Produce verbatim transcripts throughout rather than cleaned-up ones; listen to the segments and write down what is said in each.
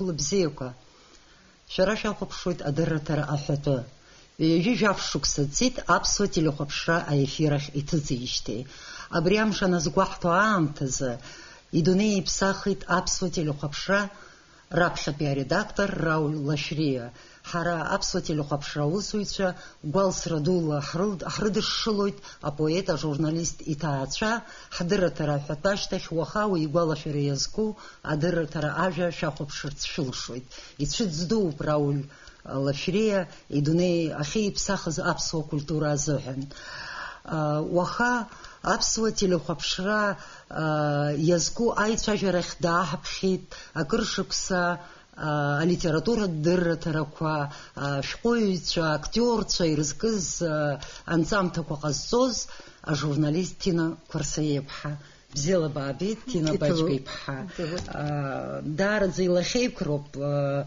Лыбзиақәа, шәара шәахәаԥшуеит адырраҭара аҳәатәы. Ҩажәи жәаф шықәса ҵит аԥсуа телехәаԥшра аефир ахь иҭыҵижьҭеи. Абри амш аназгәаҳҭо аамҭазы идунеи иԥсахит аԥсуа телехәаԥшра раԥхьатәи аредактор Рауль Лашәриа. Ҳара аԥсуа телехәаԥшра аусзуҩцәа гәалсра дула ҳрылд-, ҳрыдышшылоит апоет, ажурналист иҭаацәа, ҳдырраҭара аҳәатәы ашьҭахь уаха уи игәалашәара иазку адырраҭара ажәа шәахәаԥшырц шәылшоит. Ицәыӡ дууп Рауль Лашәриа идунеи ахьиԥсахыз аԥсуа культура азыҳәан. Уаха аԥсуа телехәаԥшра иазку аицәажәарахь дааҳаԥхьеит акыр шықәса алитературатә дырраҭарақәа, ашәҟәыҩҩцәа, актиорцәа ирызкыз анҵамҭақәа ҟазҵоз ажурналист Ҭина Қәарсаиаԥҳа. Бзиала баабеит, Ҭина Иҭабуп. Баџьба иԥҳа. Иҭабуп. Аа, даараӡа илахьеиқәроуп, аа,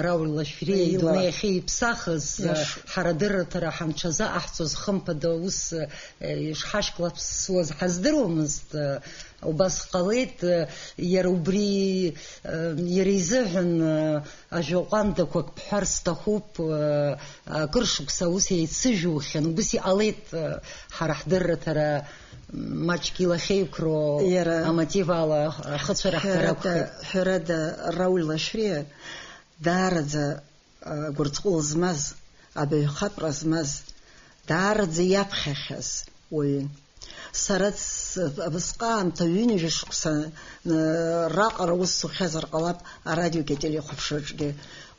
Рауль Лашәриа Ила. Идунеи ахьиԥсахыз, Иашоуп. Ҳара адырраҭара ҳанҽазаҟаҳҵоз, хымԥада, ус, э, ишҳашьклаԥсуаз ҳаздыруамызт, э, убас ҟалеит, э, иара убри, э, иара изыҳәан, э, ажәа ҟәандақәак бҳәар сҭахуп, э, акыр шықәса ус еицыжәухьан, убыс иҟалеит, э, ҳара ҳдырраҭара маҷк илахьеиқәроу Иара амотив ала ахыцәара ҳәарада, ҳҭарақәхеит. Ҳәарада, Рауль Лашәриа даараӡа, а, гәырҵҟәыл змаз, абаҩхатәра змаз, даараӡа иаԥхьахьаз уаҩын. Сара ц-, абасҟаамҭа ҩынҩажәа шықәса, ы, раҟара ус сухьазар ҟалап арадиогьы ателехәаԥшраҿгьы.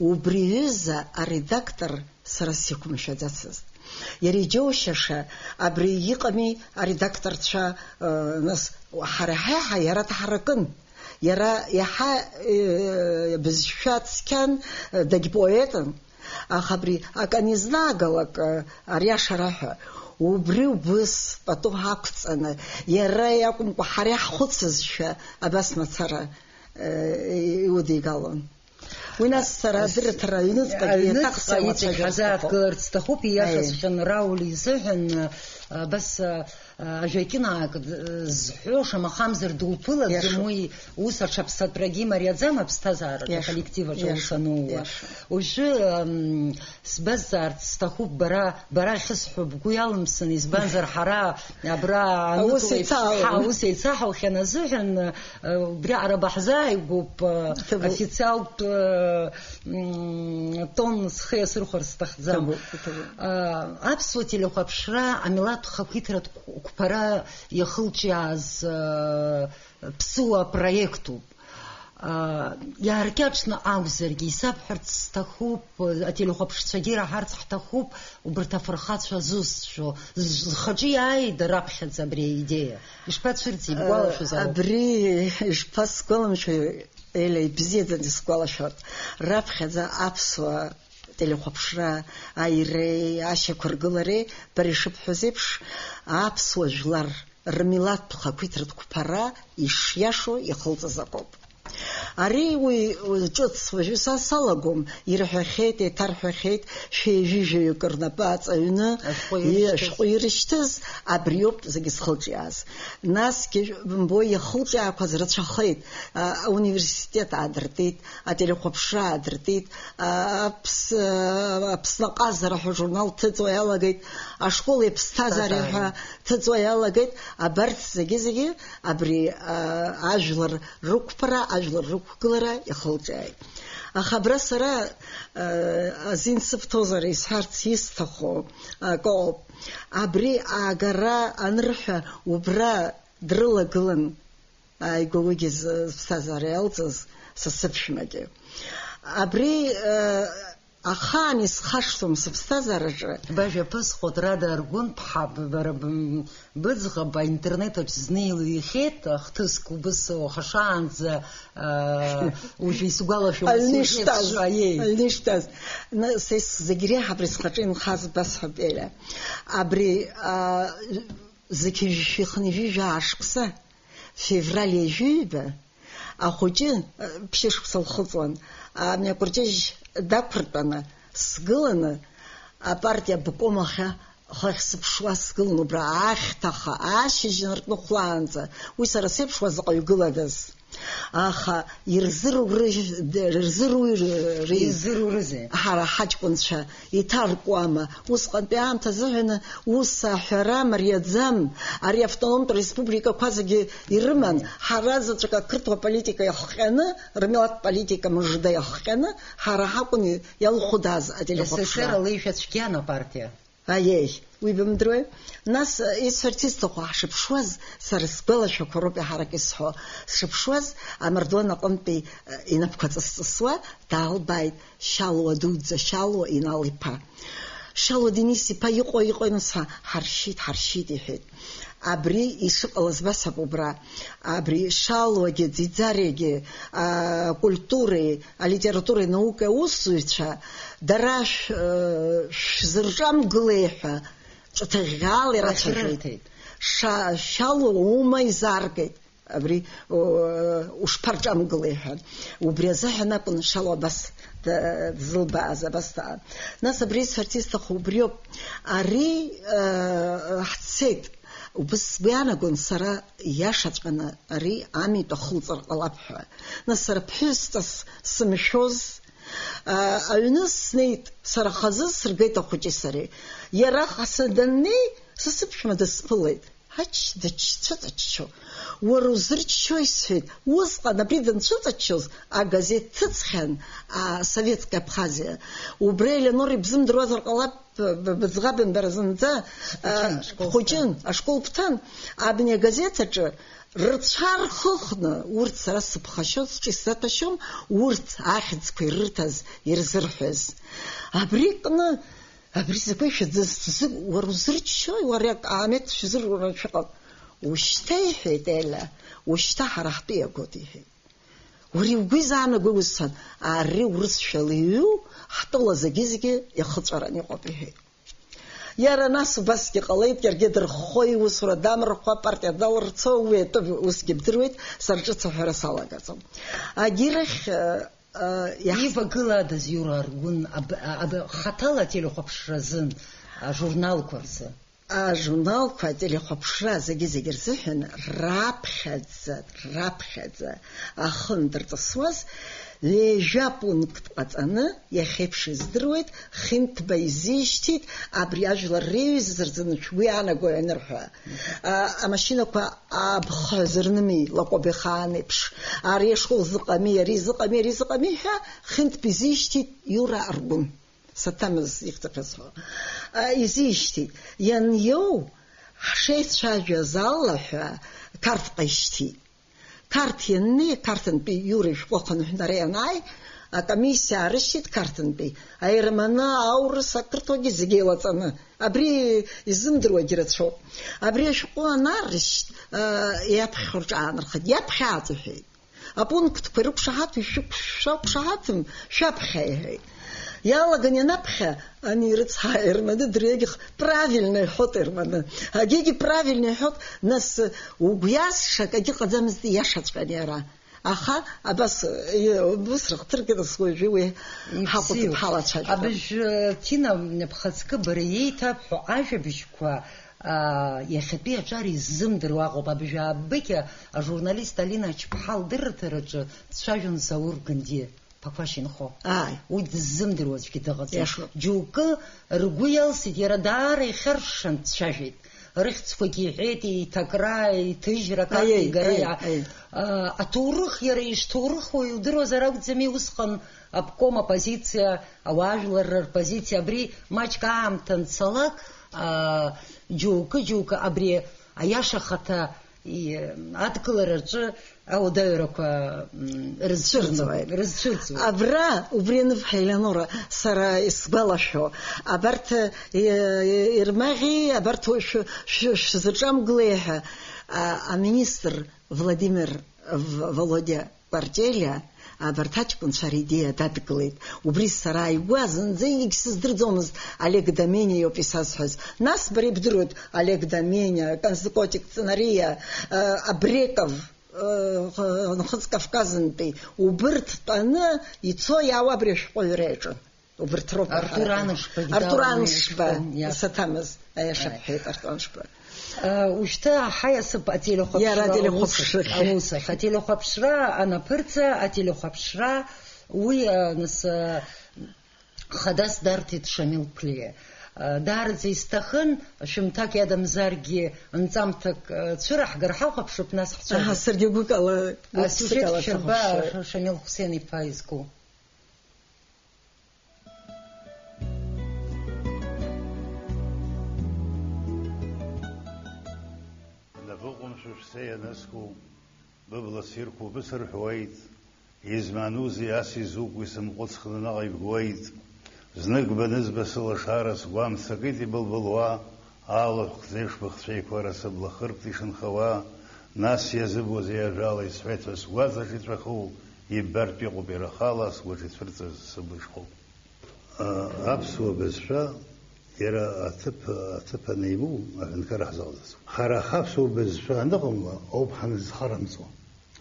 Убри ҩыза аредактор сара сиқәымшәаӡацызт. Иара иџьоушьаша абри иҟами аредакторцәа, ы, нас, ҳара ҳаиҳа иара дҳаракын. Иара иаҳа, ы, бызшәа цқьан, ы, дагьпоетын, аха абри акы анизнаагалак, ы, ариашара ҳәа, убри убыс пату ҳақәҵаны, иара иакәымкәа ҳара иаҳхәыцызшәа абас мацара, ы, иудигалон. Уи нас сара Ас-, адырраҭара аҩныҵҟагьы аҩныҵҟа еиҭах сеимацәажәар иҵегь сҭахуп. Ҳазааҭгыларц сҭахуп, ииашаҵәҟьаны Аиеи. Рауль изыҳәан, абас, а, ажәакьынаак д-, зҳәо, шамахамзар дуԥылаӡом, Иашоуп. Уи ус аҽаԥсатәрагьы имариаӡам аԥсҭазаараҿы, Иашоуп. Аколлектив аҿы аус Иашоуп. Анууа. Иашоуп. Уажәы, ам, сбазҵаарц сҭахуп, бара, бара ахьысҳәо бгәы иалымсын, избанзар ҳара абра Аус анытәла еиԥш еицаҳауам. Ҳа аус еицаҳаухьан азыҳәан, Убри аҟара баҳзааигәоуп, Иҭабуп. Официалтә, м, тон схы иасырхәар сҭахӡам. Иҭабуп, иҭабуп. Аԥсуа телехәаԥшра амилаҭтә хақәиҭратә қәԥара иахылҿиааз, ԥсыуа проектуп. Иааркьаҿны акәзаргьы, исабҳәарц сҭахуп, ателехәаԥшцәагьы ираҳарц ҳҭахуп, убарҭ афырхацәа зусҭцәоу, зхаҿы иааида раԥхьаӡа абри аидеиа? Ишԥацәырҵи, бгәалашәозароуп? Абри ишԥасгәаламшәои, Елеа, ибзиаӡаны исгәалашәоит. Раԥхьаӡа аԥсуа телехәаԥшра аиреи ашьақәыргылареи, бара ишыбҳәаз еиԥш, аԥсуа жәлар рмилаҭтә хақәиҭратә қәԥара ишиашоу ихылҵыз акоуп. Ари уи, уи ҿыц уажәы са салагом, ирҳәахьеит, еиҭарҳәахьеит, шәеижәижәаҩык рнапы аҵаҩны Ашәҟәы и-, ирышьҭыз. Ашәҟәы ирышьҭыз, абриоуп зегьы зхылҿиааз. Насгьы, бымбои, иахылҿиаақәаз рацәахеит. А, ауниверситет аадыртит, ателехәаԥшра аадыртит, а, Аԥс-, а, Аԥсны аҟазара ҳәа журнал ҭыҵуа иалагеит, ашкол иаԥсҭазаареи ҳәа Ԥсҭазаареи. Ҭыҵуа иалагеит, абарҭ зегьы-зегьы абри, а, ажәлар рықәԥара, ажәлар рықәгылара иахылҿиааит. Аха абра сара, а, азин сыбҭозар исҳәарц исҭаху акы ыҟоуп. Абри аагара анырҳәа, убра дрылагылан ааигәа уигьы зыԥсҭазаара иалҵыз са сыԥшәмагьы. Абри, а, Ахаан исхашҭуам сыԥсҭазаараҿы. Бажәа ԥысҟо, Драда Аргәын ԥҳа, б-, бара б-, быӡӷаб аинтернет аҿы зны илҩхьеит, ахҭыск убыс уаха шаанӡа, аа, уажәы исгәалашәом, Аҩны исыжәеит ишҭаз, шәа, иеи. Аҩны ишҭаз. На, са ис-, зегь реиҳа абри схаҿы инхаз басҳәап, Еля. Абри, аа, зқьи жәшәи хынҩажәи жәаа шықәса, февраль ҩажәи ҩба, Ахәыҷы, э, ԥшьышықәса лхыҵуан, амҩа кәырҷыжь дақәыртәаны, сгыланы, апартиа обком ахьы-, ахь сыԥшуа сгылан убра ахьҭаха, ашьыжь инаркны хәлаанӡа. Уи сара сеиԥшуа заҟаҩ гыладаз? Аха ирзырурыжь-, ирзыруирыз Ирзырурызеи? Ҳара ҳаҷкәынцәа иҭаркуама? Усҟантәи аамҭа азыҳәаны ус аҳәара мариаӡам. Ари автономтә республикақәа зегьы ирыман. Ҳара заҵәык ақырҭуа политика иахҟьаны, рмилаҭтә политика мыжда иахҟьаны, ҳара ҳакәын иалхәыдааз ателехәаԥшра. С С Р алеишәа цәгьан апартиа. Аиеи, уи бымдыруеи? Нас, э, исҳәарц исҭаху, ҳшыԥшуаз, сара сгәалашәақәа роуп иаҳарак исҳәо. Сшыԥшуаз, амардуан аҟынтәи, э, инапқәа ҵыс-ҵысуа даалбааит Шьалуа дуӡӡа, Шьалуа Инал-иԥа. Шьалуа Денис-иԥа, иҟои, иҟои, нас, ҳа-, ҳаршьит, ҳаршьит, иҳәеит. Абри ишыҟалаз басҳәап убра. Абри Шьалуагьы, Ӡиӡариагьы, акультуреи, алитературеи наукеи аусзуҩцәа, дара шә-, шәзырҿамгылеи ҳәа ҿыҭыӷьӷьаала ирацәажәеит. Рацәа рырҭеит. Ша-, Шьалуа ума изааргеит. Абри, о, ушԥарҿамгылеи ҳәа. Убри азыҳәан акәын Шьалуа абас д-, дзылбааз, абас даан. Нас абри исҳәарц исҭаху убриоуп. Ари, э, ҳцеит. Убыс сгәы иаанагон сара, иашаҵәҟьаны ари амитә ахылҵыр ҟалап ҳәа. Нас сара ԥҳәысҵас сымшәоз, а, аҩны снеит, сара хазы сыргеит ахәыҷи сареи. Иара ҟаса даннеи, са сыԥшәма дысԥылеит. Ҳач, дыччо-ҵыччо. Уара узырччои, сҳәеит. Усҟан абри данцәыҵаччоз агазеҭ ҭыҵхьан, а, Советская Абхазия. Убри Елеонора ибзымдыруазар ҟалап, б-, б-, быӡӷабын бара зынӡа, а, Бхәыҷын, ашкол бҭан. Абни агазеҭ аҿы рцәа рхыхны, урҭ сара сыԥхашьоит, сҿы исзаҭәашьом, урҭ ахьӡқәа ирырҭаз, ирзырҳәаз. Абри кны, абри закәи шәыӡыз, шәзы-, уара узырччои, уара акаамеҭ шәзырура шәыҟам. Ушьҭа, иҳәеит Еля, ушьҭа ҳара ҳтәы иагоит, иҳәеит. Уара угәы изаанагои усҟан, ари урысшәала иҩу ҳтәыла зегьы-зегьы иахыҵәаран иҟоуп, иҳәеит. Иара нас убасгьы ҟалеит, иаргьы дырххо, иусура дамырхуа, апартиа далырцо, уи атәы усгьы бдыруеит, сара ҿыц аҳәара салагаӡом. Агьирахь, э, э, иаҳ- Ивагылада зиура аргәын аб-, аб-, хаҭала ателехәаԥшра азын, ажурналқәа рзы? Ажурналқәа, ателехәаԥшра зегьы-зегьы рзыҳәан раԥхьаӡа, раԥхьаӡа ахы андырҵысуаз, ҩажәа пункт ҟаҵаны, иахьеиԥш издыруеит, Хинҭба изишьҭит, абри ажәлар реиҩызаз рзын шәгәы иаанагои анырҳәа. А, амашьынақәа абхҳәа зырными, Лакоба ихаан еиԥш, ари ашкол зыҟами, ари зыҟами, ари зыҟами ҳәа, Хинҭба изишьҭит Иура Аргәын. Саҭамыз ихьӡ ҳәа сҳәо. А, изишьҭит. Ианиоу, ҳшеицәажәаз ала ҳәа, Қарҭҟа ишьҭит. Қарҭ ианнеи, Қарҭынтәи Иура ишәҟәы ахынҳәнара ианааи, акомиссиа аарышьҭит Қарҭынтәи. Аерманы, аурыс, ақырҭуагьы зегьы еилаҵаны. Абри изымдыруагьы рацәоуп. Абри ашәҟәы анаарышьҭ, а, иаԥхьо рҿаанархеит. Иаԥхьааӡа ҳәеит. Апунктқәа ирықәшаҳаҭу шәықә-, шәақәшаҳаҭым, шәаԥхьа иҳәеит. Иалаган ианаԥхьа, ани рыцҳа Ерманы дырҩегьых правильно иҳәот Ерманы. Агьигьы правильно иҳәот, нас угәы иазша акагьы ҟаӡамызт, ииашаҵәҟьан иара. Аха абас, э, убыс рыхҭыргьы нас уажәы уи ҳахәыҭ Ибзиоуп. Ҳалацәажәап. Абыжә, э, Ҭина, бхаҵкы бара иеиҭабҳәо ажәабжьқәа аа, иахьатәи аҿар иззымдыруа аҟоуп. Абжьаабыкьа ажурналист Алина Ачԥҳа лдырраҭараҿы дцәажәон Заур Гынди, Ԥақәашь инхо. Ааи. Уи дыззымдыруа аӡәгьы дыҟаӡам. Иашоуп. Џьоукы ргәы иалсит, иара даара ихьаршшан дцәажәеит. Рыхьӡқәагьы иҳәеит, иҭакра, иҭыжьра, акарҭа Аиеи, игара аиеи, иа-, аиеи. Аа, аҭоурых иара ишҭоурыхуа илдыруазар акәӡами усҟан обком оппозициа, ауаажәларра рпозициа, абри маҷк аамҭа анцалак, аа, џьоукы, џьоукы абри аиаша ахаҭа и-, адкылараҿы ауадаҩрақәа, м, рызцәырҵуеит. Цәырҵуеит. Рызцәырҵуеит. Абра, убри аныбҳәа, Елеонора, сара исгәалашәо, абарҭ, е-, е-, Ермаӷьи, абарҭ шә-, шә-, шәзырҿамгылеи ҳәа, а, аминистр Владимир В-, Володиа Кәарҷелиа абарҭ аҷкәынцәа ридеиа дадгылеит. Убри сара ааигәа зынӡа егьсыздырӡомызт, Олег Домениа иоуп исазҳәаз. Нас бара ибдыруеит, Олег Домениа, Константин Цинариа, э, Абреков, э, Нхыҵ Кавказынтәи, убырҭ тәаны ицо-иаауа абри ашәҟәыҩҩра иаҿын. Убырҭ роуп Артур аҳаракыра. Анышбагьы Артур даланы Анышба, ишәҟәы иа- саҭамыз, аиаша Аи. Бҳәеит, Артур Анышба. Ушьҭа ҳаиасып ателехәаԥшра Иара ателехәаԥшрахь. Аус ахь. Ателехәаԥшра анаԥырҵа, ателехәаԥшра уи, а, нас, а, хадас дарҭеит Шамил Ԥлиа. А, даараӡа исҭахын, шәымҭак иадамзаргьы, нҵамҭак, а, цәыраҳгар ҳахәаԥшып, нас ҳцәажәап. Аҳа, саргьы гәыкала, Асиужет гәыԥсыкала шәырба, сахәаԥшуеит. Ш-, Шамил Хәсеин-иԥа изку. Нап ыҟәымшәышәса ианыску, быбла ссирқәа убысырҳәуеит, измааноузеи ас изукуи сымҟәыҵхны наҟ ибгуеит. Знык банызба сылашара сгәамца акит ибылбылуа, алахәхӡа ишбыхцәеиқәара сыбла хыркәт ишынхауа, нас иазыбуазеи ажәала исҳәеит ҳәа сгәаҵаҿ иҵәаху, иббартә иҟоуп иара ахала сгәаҿ ицәырҵыз сыбла ишхоу. А, аԥсуа бызшәа иара аҭыԥ, аҭыԥ анеимоу аҳәынҭқарра ҳзалҵыз. Ҳара ҳаԥсуа бызшәа аныҟамла ауп ҳанызхарамҵо,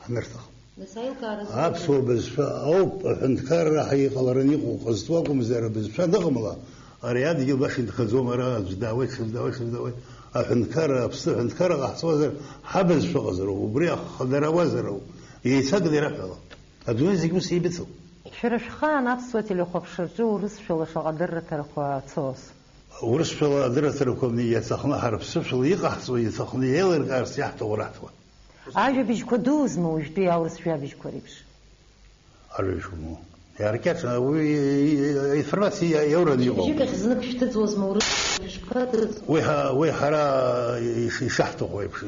ҳанырҭахым. Нас аилкаара зуеи? Аԥсуа бызшәа ауп аҳәынҭқарра ҳа иҟалараны иҟоу ҟазҵо акәымзар, абызшәа аныҟамла, ари адгьыл баша инхаӡом, ара аӡә даауеит, ҽаӡә даауеит, ҽаӡә даауеит. Аҳәынҭқарра, Аԥсны аҳәынҭқарра ҟаҳҵозар, ҳабызшәа ыҟазароуп, убри ахадара ауазароуп, еицагла ираҳәала. Адунеи зегь ус еибыҭоуп. Шәара шәхаан аԥсуа телехәаԥшраҿы урысшәала шаҟа адырраҭарақәа цоз? Урысшәала адырраҭарақәа абни иаҵахны ҳара ԥсышәала иҟаҳҵо иаҵахны еилыркаарц иаҳҭаху раҳҭауан. Ажәабжьқәа дуузма уажәтәи аурыс жәабжьқәа реиԥш? Ажәабжьқәа моу. Иааркьаҿны уи аинформациа иа-, иаураны иҟоуп. Шьыжьык ахь знык шәҭыҵуазма урыс жәабжьқәа ҭыҵ-? Уи ҳа-, уи ҳара иш-, ишаҳҭаху еиԥш,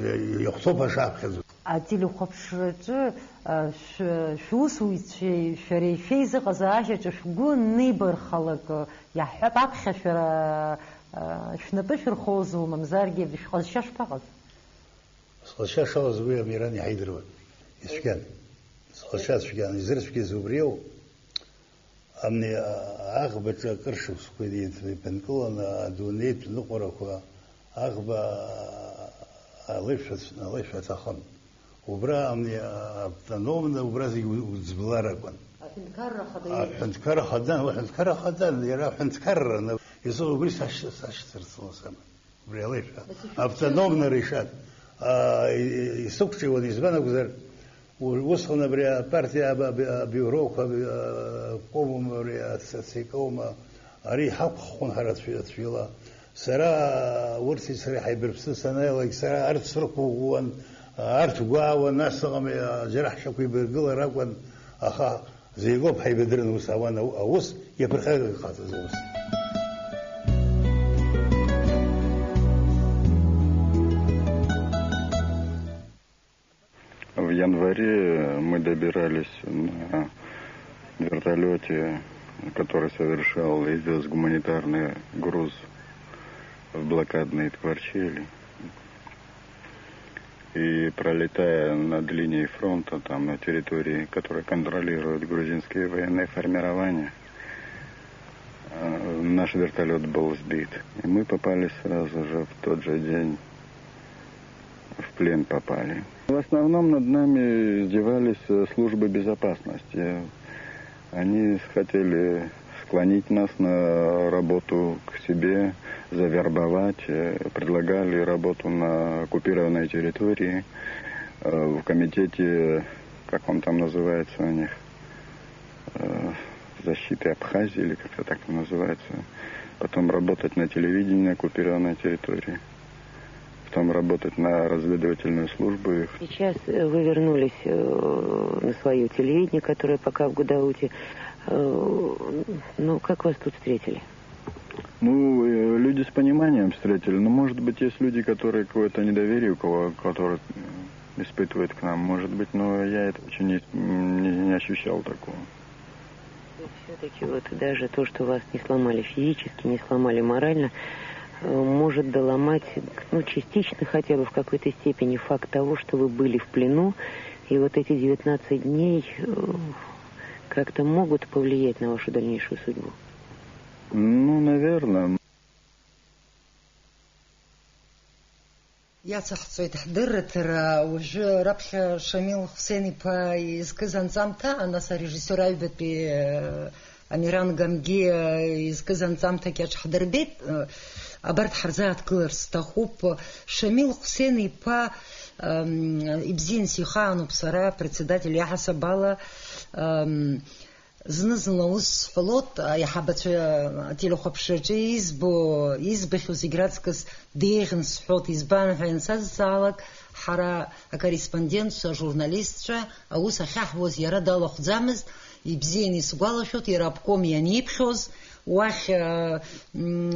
иахәҭоуп ҳәа шаҳԥхьаӡо. Ателехәаԥшраҿы, а, шә-, шәусуҩцәеи шәареи шәеизыҟазаашьаҿы шәгәы анибархалак, а, иаҳҳәап, аԥхьа шәара, а, шәнапы шәырхозу, мамзаргьы шәҟазшьа шԥаҟаз? Сҟазшьа шыҟаз уи Амиран иаҳа идыруан. Ицәгьан. Сҟазшьа цәгьан, изырцәгьаз убриоуп. Амни, а, аӷбаҿы акыр шықәсқәа инеиҭанкыланы адунеитә ныҟәарақәа аӷба алеишәа-, алеишәа аҭахын. Убра амни, а, автономно, убра зегь у-, уӡблар акәын. Аҳәынҭқарра ахада иеиԥш. Аҳәынҭқарра ахада, аҳәынҭқарра ахада, иара аҳәынҭқарраны, изы убри сашь-, сашьҭарҵон сама. Убри алеишәа. Нас ишәықәшәаз? Автономно решат. А, и-, и-, исықәҿиуан, избан акәзар, У-, усҟан абри апартиа аб-, аб-, абиуроқәа, аб-, а-, обкомума, абри ац-, ацикома, ари ҳақәххон ҳара аӡәы-, аӡәҩыла. Сара, урҭи сареи ҳаибарԥсны санааилак, сара арҭ срықәыӷәӷәон, арҭ гәаауан, нас ыҟами, а, џьара ҳшьақәа еибаргылар акәын, аха зегь роуп ҳаибадырын ус ауан, ау-, аус иаԥырхагак ҟаҵаз аус. В январе мы добирались на вертолёте, который совершал и вез гуманитарный груз в блокадные Тверчели. И пролетая над линией фронта, там, на территории, которая контролирует грузинские военные формирования, э, наш вертолёт был сбит. И мы попали сразу же в тот же день в плен попали. В основном над нами издевались, э, службы безопасности. Они хотели склонить нас на работу к себе, завербовать, э, предлагали работу на оккупированной территории, э, в комитете, как он там называется у них, э, защиты Абхазии, или как-то так называется, потом работать на телевидении на оккупированной территории, потом работать на разведывательную службу их. Сейчас, э, вы вернулись, э, на своё телевидение, которое пока в Гудауте. Э, ну, как вас тут встретили? Ну, э, люди с пониманием встретили. Но, может быть, есть люди, которые какое-то недоверие, у кого, которые, м, испытывают к нам, может быть, но я это очень не, м, не, не ощущал такого. Всё-таки вот даже то, что вас не сломали физически, не сломали морально, э, может доломать, ну, частично хотя бы в какой-то степени факт того, что вы были в плену, и вот эти девятнадцать дней, э, как-то могут повлиять на вашу дальнейшую судьбу? Ну, наверное. Иацаҳҵоит ҳдырраҭара, уажәы раԥхьа Шамил Хәсен-иԥа изкыз анҵамҭа, нас арежиссиор аҩбатәи, э, Амиран Гамгиа изкыз анҵамҭагьы аҽҳдырбеит, абарҭ ҳарзааҭгылар сҭахуп. Шамил Хәсен-иԥа, ам, ибзиан сихаануп сара, председатель иаҳасаб ала, ам, зны-зынла ус сҳәалоит, аиҳабацәа ателехәаԥшраҿы избо, избахьоу зегь раҵкыс деиӷьын сҳәоит, избан ҳәа иансазҵаалак, ҳара акорреспондентцәа, ажурналистцәа аус ахьаҳуаз иара далахәӡамызт, ибзиан исгәалашәоит, иара обком ианиԥхьоз, уахь, а, м,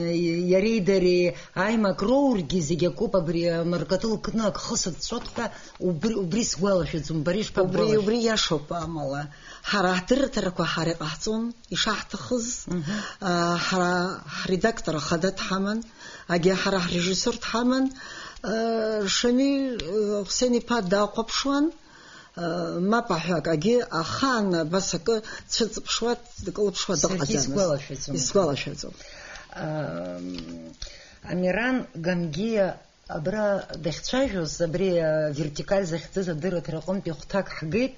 иареи дареи аимак роургьы зегь акоуп, абри амыркатыл кны ак хысыцәцоит ҳәа убри, убри сгәалашәаӡом, бара ишԥабгәалашәо? Убри, убри иашоуп, амала, ҳара ҳдырраҭарақәа ҳара иҟаҳҵон, ишаҳҭахыз, Мгм. а, ҳара ҳредактор ахада дҳаман, агьи ҳара ҳрежиссиор дҳаман, а, Шамиль, а, Хәсен-иԥа дахәаԥшуан, Мап аҳәа акагьы ахаан абас акы дцәыҵыԥшуа, дкылыԥшуа Саргьы дыҟаӡамызт. Исгәалашәаӡом. Исгәалашәаӡом. Ам, Амиран Гамгиа абра дахьцәажәоз, абри, а, Вертикаль захьӡыз адырраҭара аҟынтә ихәҭак ҳгеит,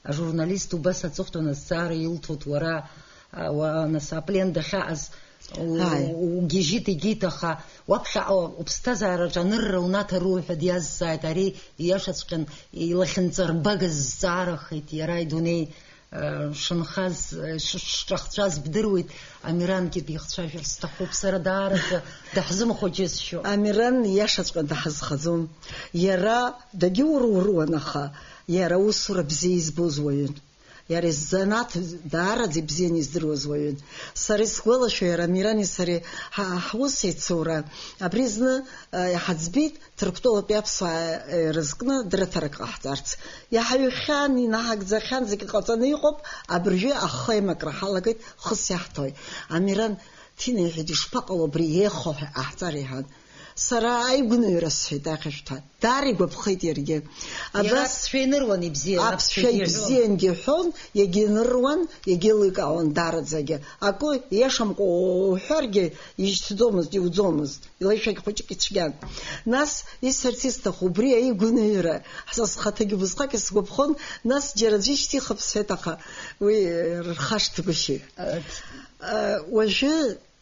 ажурналист убас аҵыхәтәан азҵаара илҭоит, уара, а, уа-, нас аплен дахьаҟаз У-, Ааи. Угьежьит, егьит, аха уаԥхьаҟа уԥсҭазаараҿы анырра унаҭару ҳәа диазҵааит. Ари ииашаҵәҟьан илахьынҵарбагаз зҵаарахеит. Иара идунеи, э, шынхаз, э, ш-, шҿахҵәаз бдыруеит, Амирангьы дихцәажәар сҭахуп. Сара даараӡа даҳзымхәыҷызшьо. Амиран ииашаҵәҟьа даҳазхаӡом. Иара дагьуруруан, аха иара усура бзиа избоз уаҩын. Иара изанааҭ даараӡа ибзианы издыруаз уаҩын. Сара исгәалашәо, иара Амирани сареи ҳа-, ҳус еицура, абри зны, а, иҳаӡбеит, Ҭырқәтәылатәи аԥсуаа, а, ирызкны дырраҭарак ҟаҳҵарц. Иаҳаҩхьан, инаҳагӡахьан, зегьы ҟаҵаны иҟоуп, абыржәы ахы аимакра ҳалагеит, хыс иаҳҭои. Амиран, Ҭина иҳәеит, ишԥаҟало абри еиӷьу ҳәа ҟаҳҵар, иҳәан. Сара аигәныҩра сҳәеит, ахьышәҭҳәа. Даара игәаԥхеит иаргьы. Иара Абас аԥсшәа иныруан ибзиан, аԥсшәа аԥсшәагьы иҳәон. Ибзиангьы иҳәон, иагьа иныруан, иагьа еиликаауан даараӡагьы. Акы иашамкәа уҳәаргьы, ишьҭӡомызт, иуӡомызт. Илеишәагь хәыҷык ицәгьан. Нас исҳәарц исҭаху, убри аигәныҩра, са схаҭагьы убысҟак исгәаԥхон, нас џьара аӡәы ишьҭихып сҳәеит, аха уи рхашҭгәышьеит. Ы, уажәы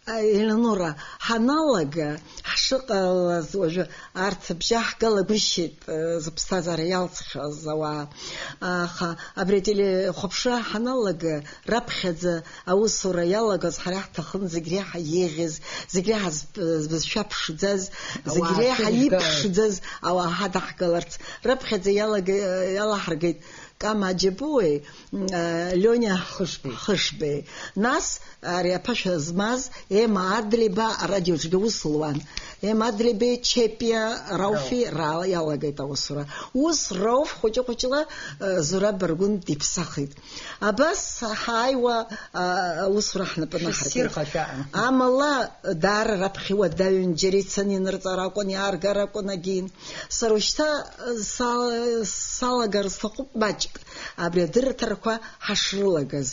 Елеонора, ҳаналага, ҳшыҟалаз уажәы арҭ бжьаҳгалагәышьеит, э, зыԥсҭазаара иалҵхьаз ауаа. Аха абри ателехәаԥшра ҳаналага, раԥхьаӡа аусура иалагаз ҳара ҳҭахын зегь реиҳа еиӷьыз, зегь реиҳа зб-, збызшәа ԥшӡаз, зегь Ауаа реиҳа шәыжәга. Иԥшӡаз ауаа ҳадаҳгаларц. Раԥхьаӡа иалага-, иалаҳаргеит Кама Аџьабуеи, м, а, Лиониа Хышбеи. Хышбеи. Нас ари аԥашәа змаз Ема Адлеиба арадиоҿгьы аус луан. Ема Адлеибеи Чепиа Рауфи Рауф. Ра-, иалагеит аусура. Ус Рауф хәыҷы-хәыҷла, а, Зураб Аргәын диԥсахит. Абас ҳааиуа, а, аусура ҳнапы наҳаркит. Шәыссир ҟашәаан. Амала, даара раԥхьа иуадаҩын, џьара ицаны инырҵар акәын, иааргар акәын агьин. Сара ушьҭа са-, салагар сҭахуп маҷк, абри адырраҭарақәа ҳашрылагаз,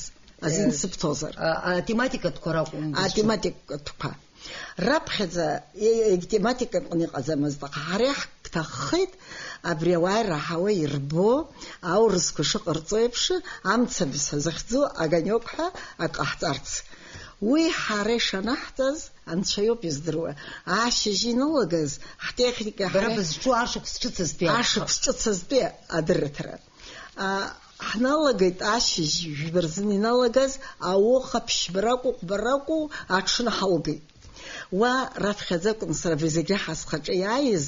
азин Э, сыбҭозар. А, атематикатәқәа ракәым бызшәа. Атематикатәқәа. Раԥхьаӡа, е-, егьтематикаҟны иҟаӡамызт, аха ҳара иаҳҭаххеит абри ауаа ираҳауа, ирбо, аурысқәа шыҟарҵо еиԥш, амцабз захьӡу Огонёк ҳәа акы ҟаҳҵарц. Уи ҳара ишанаҳҵаз, Анцәа иоуп издыруа. Ашьыжь иналагаз, ҳтехника Бара ҳара бызҿу ашықәс ҿыцызтәи ашықәс ҿыцызтәи адырраҭара. А, ҳналагеит ашьыжь жәба рзын иналагаз, ауха ԥшьба ракәу, хәба ракәу, аҽны ҳалгеит. Уа раԥхьаӡа акәын сара абри зегь реиҳа схаҿы иааиз,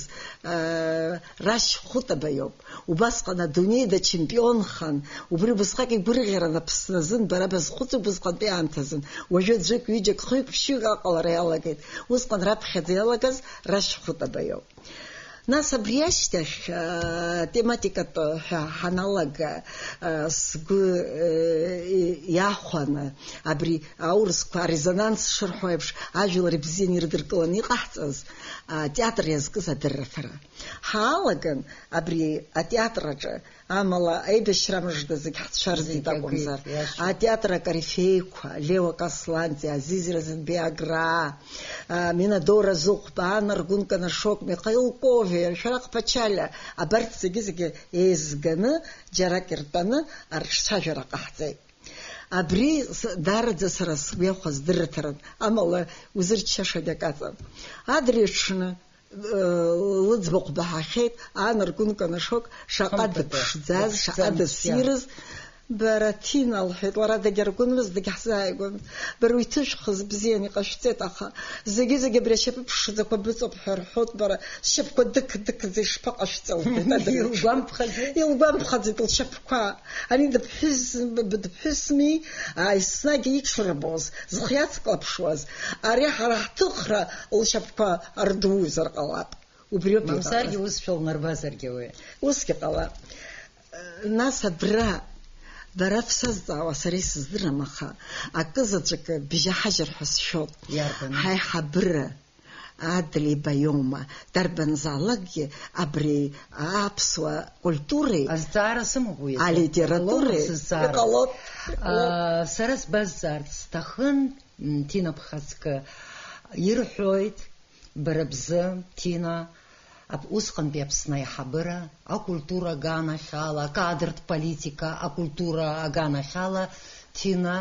а, Рашь Хәытаба иоуп. Убасҟан адунеи дачемпионхан, убри убасҟак игәырӷьаран Аԥсны азын, бара базхәыци убасҟантәи аамҭазын. Уажәы аӡәык, ҩыџьак, хҩык, ԥшьҩык аҟалара иалагеит. Усҟан раԥхьаӡа иалагаз Рашь Хәытаба иоуп. Нас абри ашьҭахь, а, тематикатә ҳәа ҳаналага, а, сгәы, э, иахәаны, абри аурысқәа арезонанс шырҳәо еиԥш, ажәлар ибзианы ирыдыркыланы иҟаҳҵаз, атеатр иазкыз адырраҭара. Ҳаалаган абри атеатр аҿы, амала аибашьра мыжда зегь ҳцәырҵит Зегь акәымзар, агеит, иашоуп. Атеатр акорифеиқәа, Лео Касланти, Азиз Разанбеи Аграа, а, Минадора Зыхәба, Анна Аргәын Канашок, Михаил Ковиа, Шәарах Ԥачалиа, абарҭ зегьы-зегьы еизганы, џьарак иртәаны арҿцәажәара ҟаҳҵеит. Абри с-, даараӡа сара сгәы иахәаз дырраҭаран, амала узырччашагь акы аҵан. Адырҩаҽны, э, лыӡбахә баҳахьеит, аанаргәынканашоуп, шаҟа Хымԥада, дыԥшӡаз, шаҟа дыԥшӡан, дыссирыз. Бара, Ҭина, лҳәеит, лара дагьаргәынмызт, дагьаҳзааигәамызт. Бара уи ҭыжәхыз бзианы иҟашәҵеит, аха зегьы-зегьы абри ашьапы ԥшӡақәа быҵоуп ҳәа рҳәоит, бара, сшьапқәа дықь-дықьӡа ишԥаҟашәҵа, лҳәеит адырҩаҽны. Илгәамԥхаӡеит? Илгәамԥхаӡеит лшьапқәа. Ани дыԥҳәыс-, дыԥҳәысми, ааи, еснагь иҽырбоз, зхы иацклаԥшуаз, ари ҳара ҳҭыхра лшьапқәа рдузар ҟалап. Убриоуп. Мамзаргьы иҟалаз. Усшәа лнарбазаргьы уи. Усгьы ҟалап. Нас абра, бара бсазҵаауа сара исыздырам, аха акы заҵәык бжьаҳажьыр ҳәа сшәоит. Иарбан? Ҳаиҳабыра. Адлеиба иоума, дарбанзаалакгьы абри аԥсуа культуреи Азҵаара сымоуп уи азы. Алитературеи Иҟалома сызҵаара? Иҟалоит. А, сара сбазҵаарц сҭахын, м, Ҭина бхаҵкы. Ирҳәоит, бара бзы, Ҭина, ап-, усҟантәи Аԥсны аиҳабыра, акультура аганахьала, акадртә политика, акультура аганахьала, Ҭина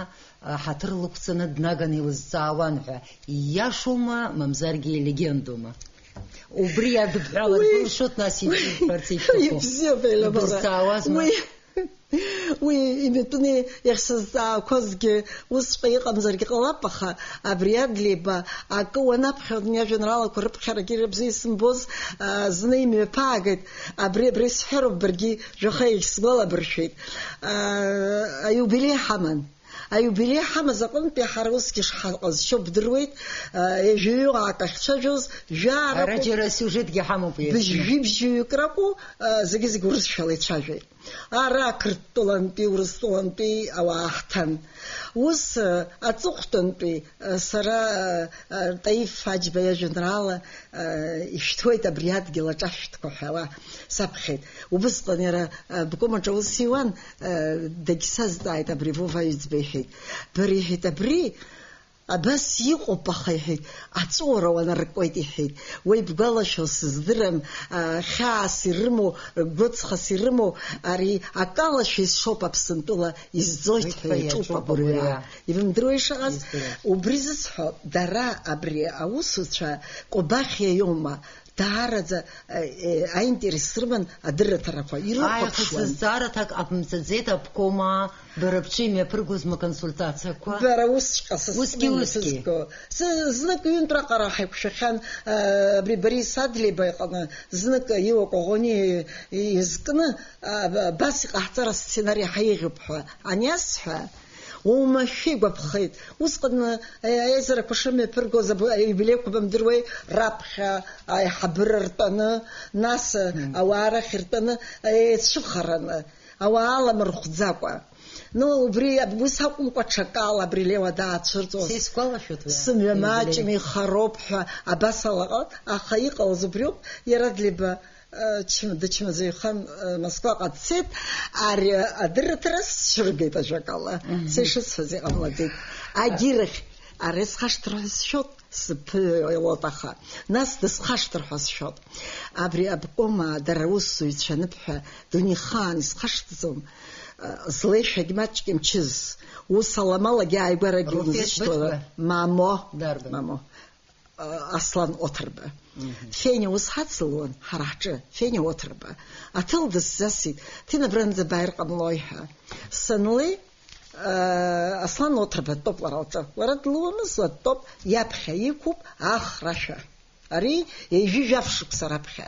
ҳаҭыр лықәҵаны днаганы илызҵаауан ҳәа, ииашоума, мамзаргьы илегендоума? Убри иадыбҳәалар Уи- былшоит, нас ибҳәарц ишәҭаху. Ибзиоуп, Елена. Бызҵаауазма? Уи, уи имитәны иахьсызҵаақәазгьы усҵәҟьа иҟамзаргьы ҟалап, аха абри Адлеиба акы уанаԥхьон, иажәеинраалақәа рыԥхьарагьы рыбзиа исымбоз, а, зны имҩаԥаагеит, абри, абри сҳәароуп, баргьы жәаха иагьсгәалабыршәеит. А, аиубилеи ҳаман. Аиубилеи ҳамаз аҟынтәи ҳара усгьы шҳаҟазшьоу бдыруеит, а, ҩажәаҩык ахьцәажәоз, жәаа Ара ракәу, џьара асиужетгьы ҳамоуп еицны. Быжьҩы-бжьҩык ракәу, а, зегьы-зегь урысшәала ицәажәеит. Ара Қырҭтәылантәи, Урыстәылантәи ауаа ҳҭан. Ус, а, аҵыхәтәантәи, а, сара, а, а, Таиф Аџьба иажәеинраала, а, ишәҭуеит абри адгьыл аҿашәҭқәа ҳәа ала саԥхьеит. Убысҟан иара, а, обкомаҿ аус иуан, Дагьсазҵааит абри Вова Аҩӡба, иҳәеит. Бара, иҳәеит, абри абас иҟоуп, аха, иҳәеит, аҵәуара уанаркуеит, иҳәеит. Уеибгәалашәо сыздырам, а, хьаас ирымоу, гәыҵхас ирымоу, ари акалашәа исшоуп Аԥсынтәыла изӡоит ҳәа иаҿуп абыржәы. Ибымдыруеи ишыҟаз? Издыруеит. Убри зысҳәо, дара абри аусуцәа Кобахьиа иоума, Даараӡа, э, э, аинтерес рыман адырраҭарақәа, Аиаха ирыхәаԥшуан. Сызҵаара аҭак ҟабымҵаӡеит, обкомаа, бара бҿы имҩаԥыргозма аконсультациақәа? Бара усҵәҟьа сызҿу Усгьы, усгьы. Сызго. Сы-, знык ҩынтә раҟара ҳаиқәшәахьан, э, абри Борис Адлеиба иҟны, знык Иуа Коӷониа изкны, а, б-, абас иҟаҳҵар асценари ҳаиӷьуп ҳәа аниасҳәа, Уамашәа игәаԥхеит. Усҟан, э, аизарақәа шымҩаԥыргоз аб-, аиубилеиқәа бымдыруеи, раԥхьа аиҳабыра ртәаны, нас, э, Мм. ауаа рахь ртәаны, еицәыхараны, ауаа аламырхәӡакәа. Ну, убри аб-, ус акәымкәа, ҽакала абри Леуа даацәырҵуаз. Сисгәалашәоит уи Сымҩа аиубилеи. Маҷны ихароуп ҳәа абас алаҟа, аха иҟалаз убриоуп, иара Длеба Чым-, дычмазаҩхан, э, Москваҟа дцеит, ари адырраҭара сцәыргеит ажәакала. Мгм. Са ишысҳәаз иҟамлаӡеит. Агьирахь, ара исхашҭыр ҳәа сшәот, сыԥыҩлот аха. Нас дысхашҭыр ҳәа сшәот. Абри обкомаа дара аусзуҩцәа аныԥҳәа дунеихаан исхашҭӡом, э, злеишәагь маҷк имчыз, ус аламалагьы ааигәарагьы Руфет уназышьҭуала. Быҭәба? Мамо. Дарбан? Мамо. Аслан Оҭырба. Мгм. Фениа ус ҳацылуан, ҳара ҳҿы, Фениа Оҭырба. Аҭел дысзасит, Ҭина абранӡа бааир ҟамлои ҳәа. Санлеи, Аслан Оҭырба дтәоуп лара лҿы. Лара длуамызт, уа дтәоуп, иаԥхьа иқәуп ахрашәа. Ари ҩажәи жәаф шықәса раԥхьа.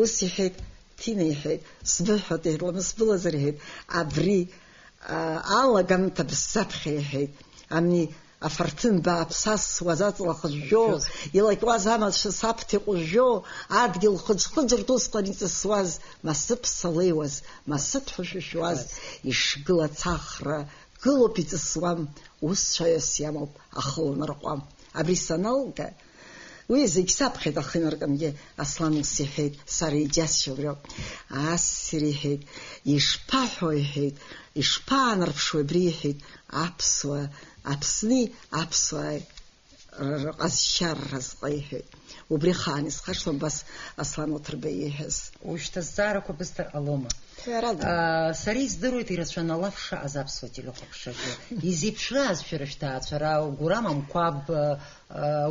Ус иҳәеит, Ҭина иҳәеит, сбыҳәоит, иҳәеит, ламыс былазар, иҳәеит, абри, а, алагамҭа бсаԥхьа, иҳәеит, ами, афарҭын бааԥс асуаз аҵла хыжәжәо, Хыжәжәоз. Илакьуаз амацәыс аԥҭа иҟәыжәжәо, адгьыл хыџ-хыџырҭа усҟан иҵысуаз, масыԥса леиуаз, масыҭ ҳәа шәышәуаз, Шәуаз. Ишгылац ахра, гылоуп, иҵысуам, ус цәаҩас иамоуп, ахы лнарҟәуам. Абри саналга, Уи зегь саԥхьеит, аха инаркынгьы Аслан ус иҳәеит, сара иџьасшьо убриоуп. Ассир иҳәеит, ишԥаҳәо, иҳәеит, ишԥаанарԥшуеи абри, иҳәеит, аԥсуа, Аԥсни аԥсуааи рҟазшьара разҟы иҳәеит. Убри ахаан исхашҭуам абас Аслан Уҭырба ииҳәаз. Ушьҭа зҵаарақәа бысҭар ҟалома? Ҳәарада. Сара издыруеит, ирацәаны алаф шаҟаз аԥсуа телехәаԥшраҿы. Изеиԥшрааз шәара шәҭаацәара, Гурам Амқәаб,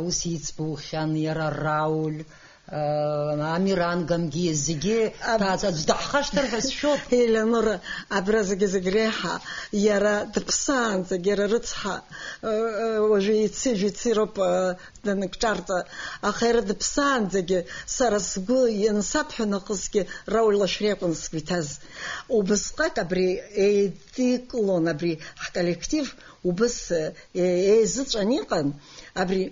ус иӡбахьан иара, Рауль, Амиран Гамгиа, зегьы Аб- ҭаацәа аӡә даҳхашҭыр ҳәа сшәоит. Елеонора, абра зегьы-зегь реиҳа иара дыԥсаанӡагь, иара рыцҳа, уажәы ици-, жәици роуп, даныкҿарҵа, аха иара дыԥсаанӡагьы сара сгәы иансабҳәа наҟысгьы Рауль Лашәриа акәын сгәы иҭаз. Убысҟак абри еидикылон, абри ҳколлектив убыс, е-, еизыҵәан иҟан, абри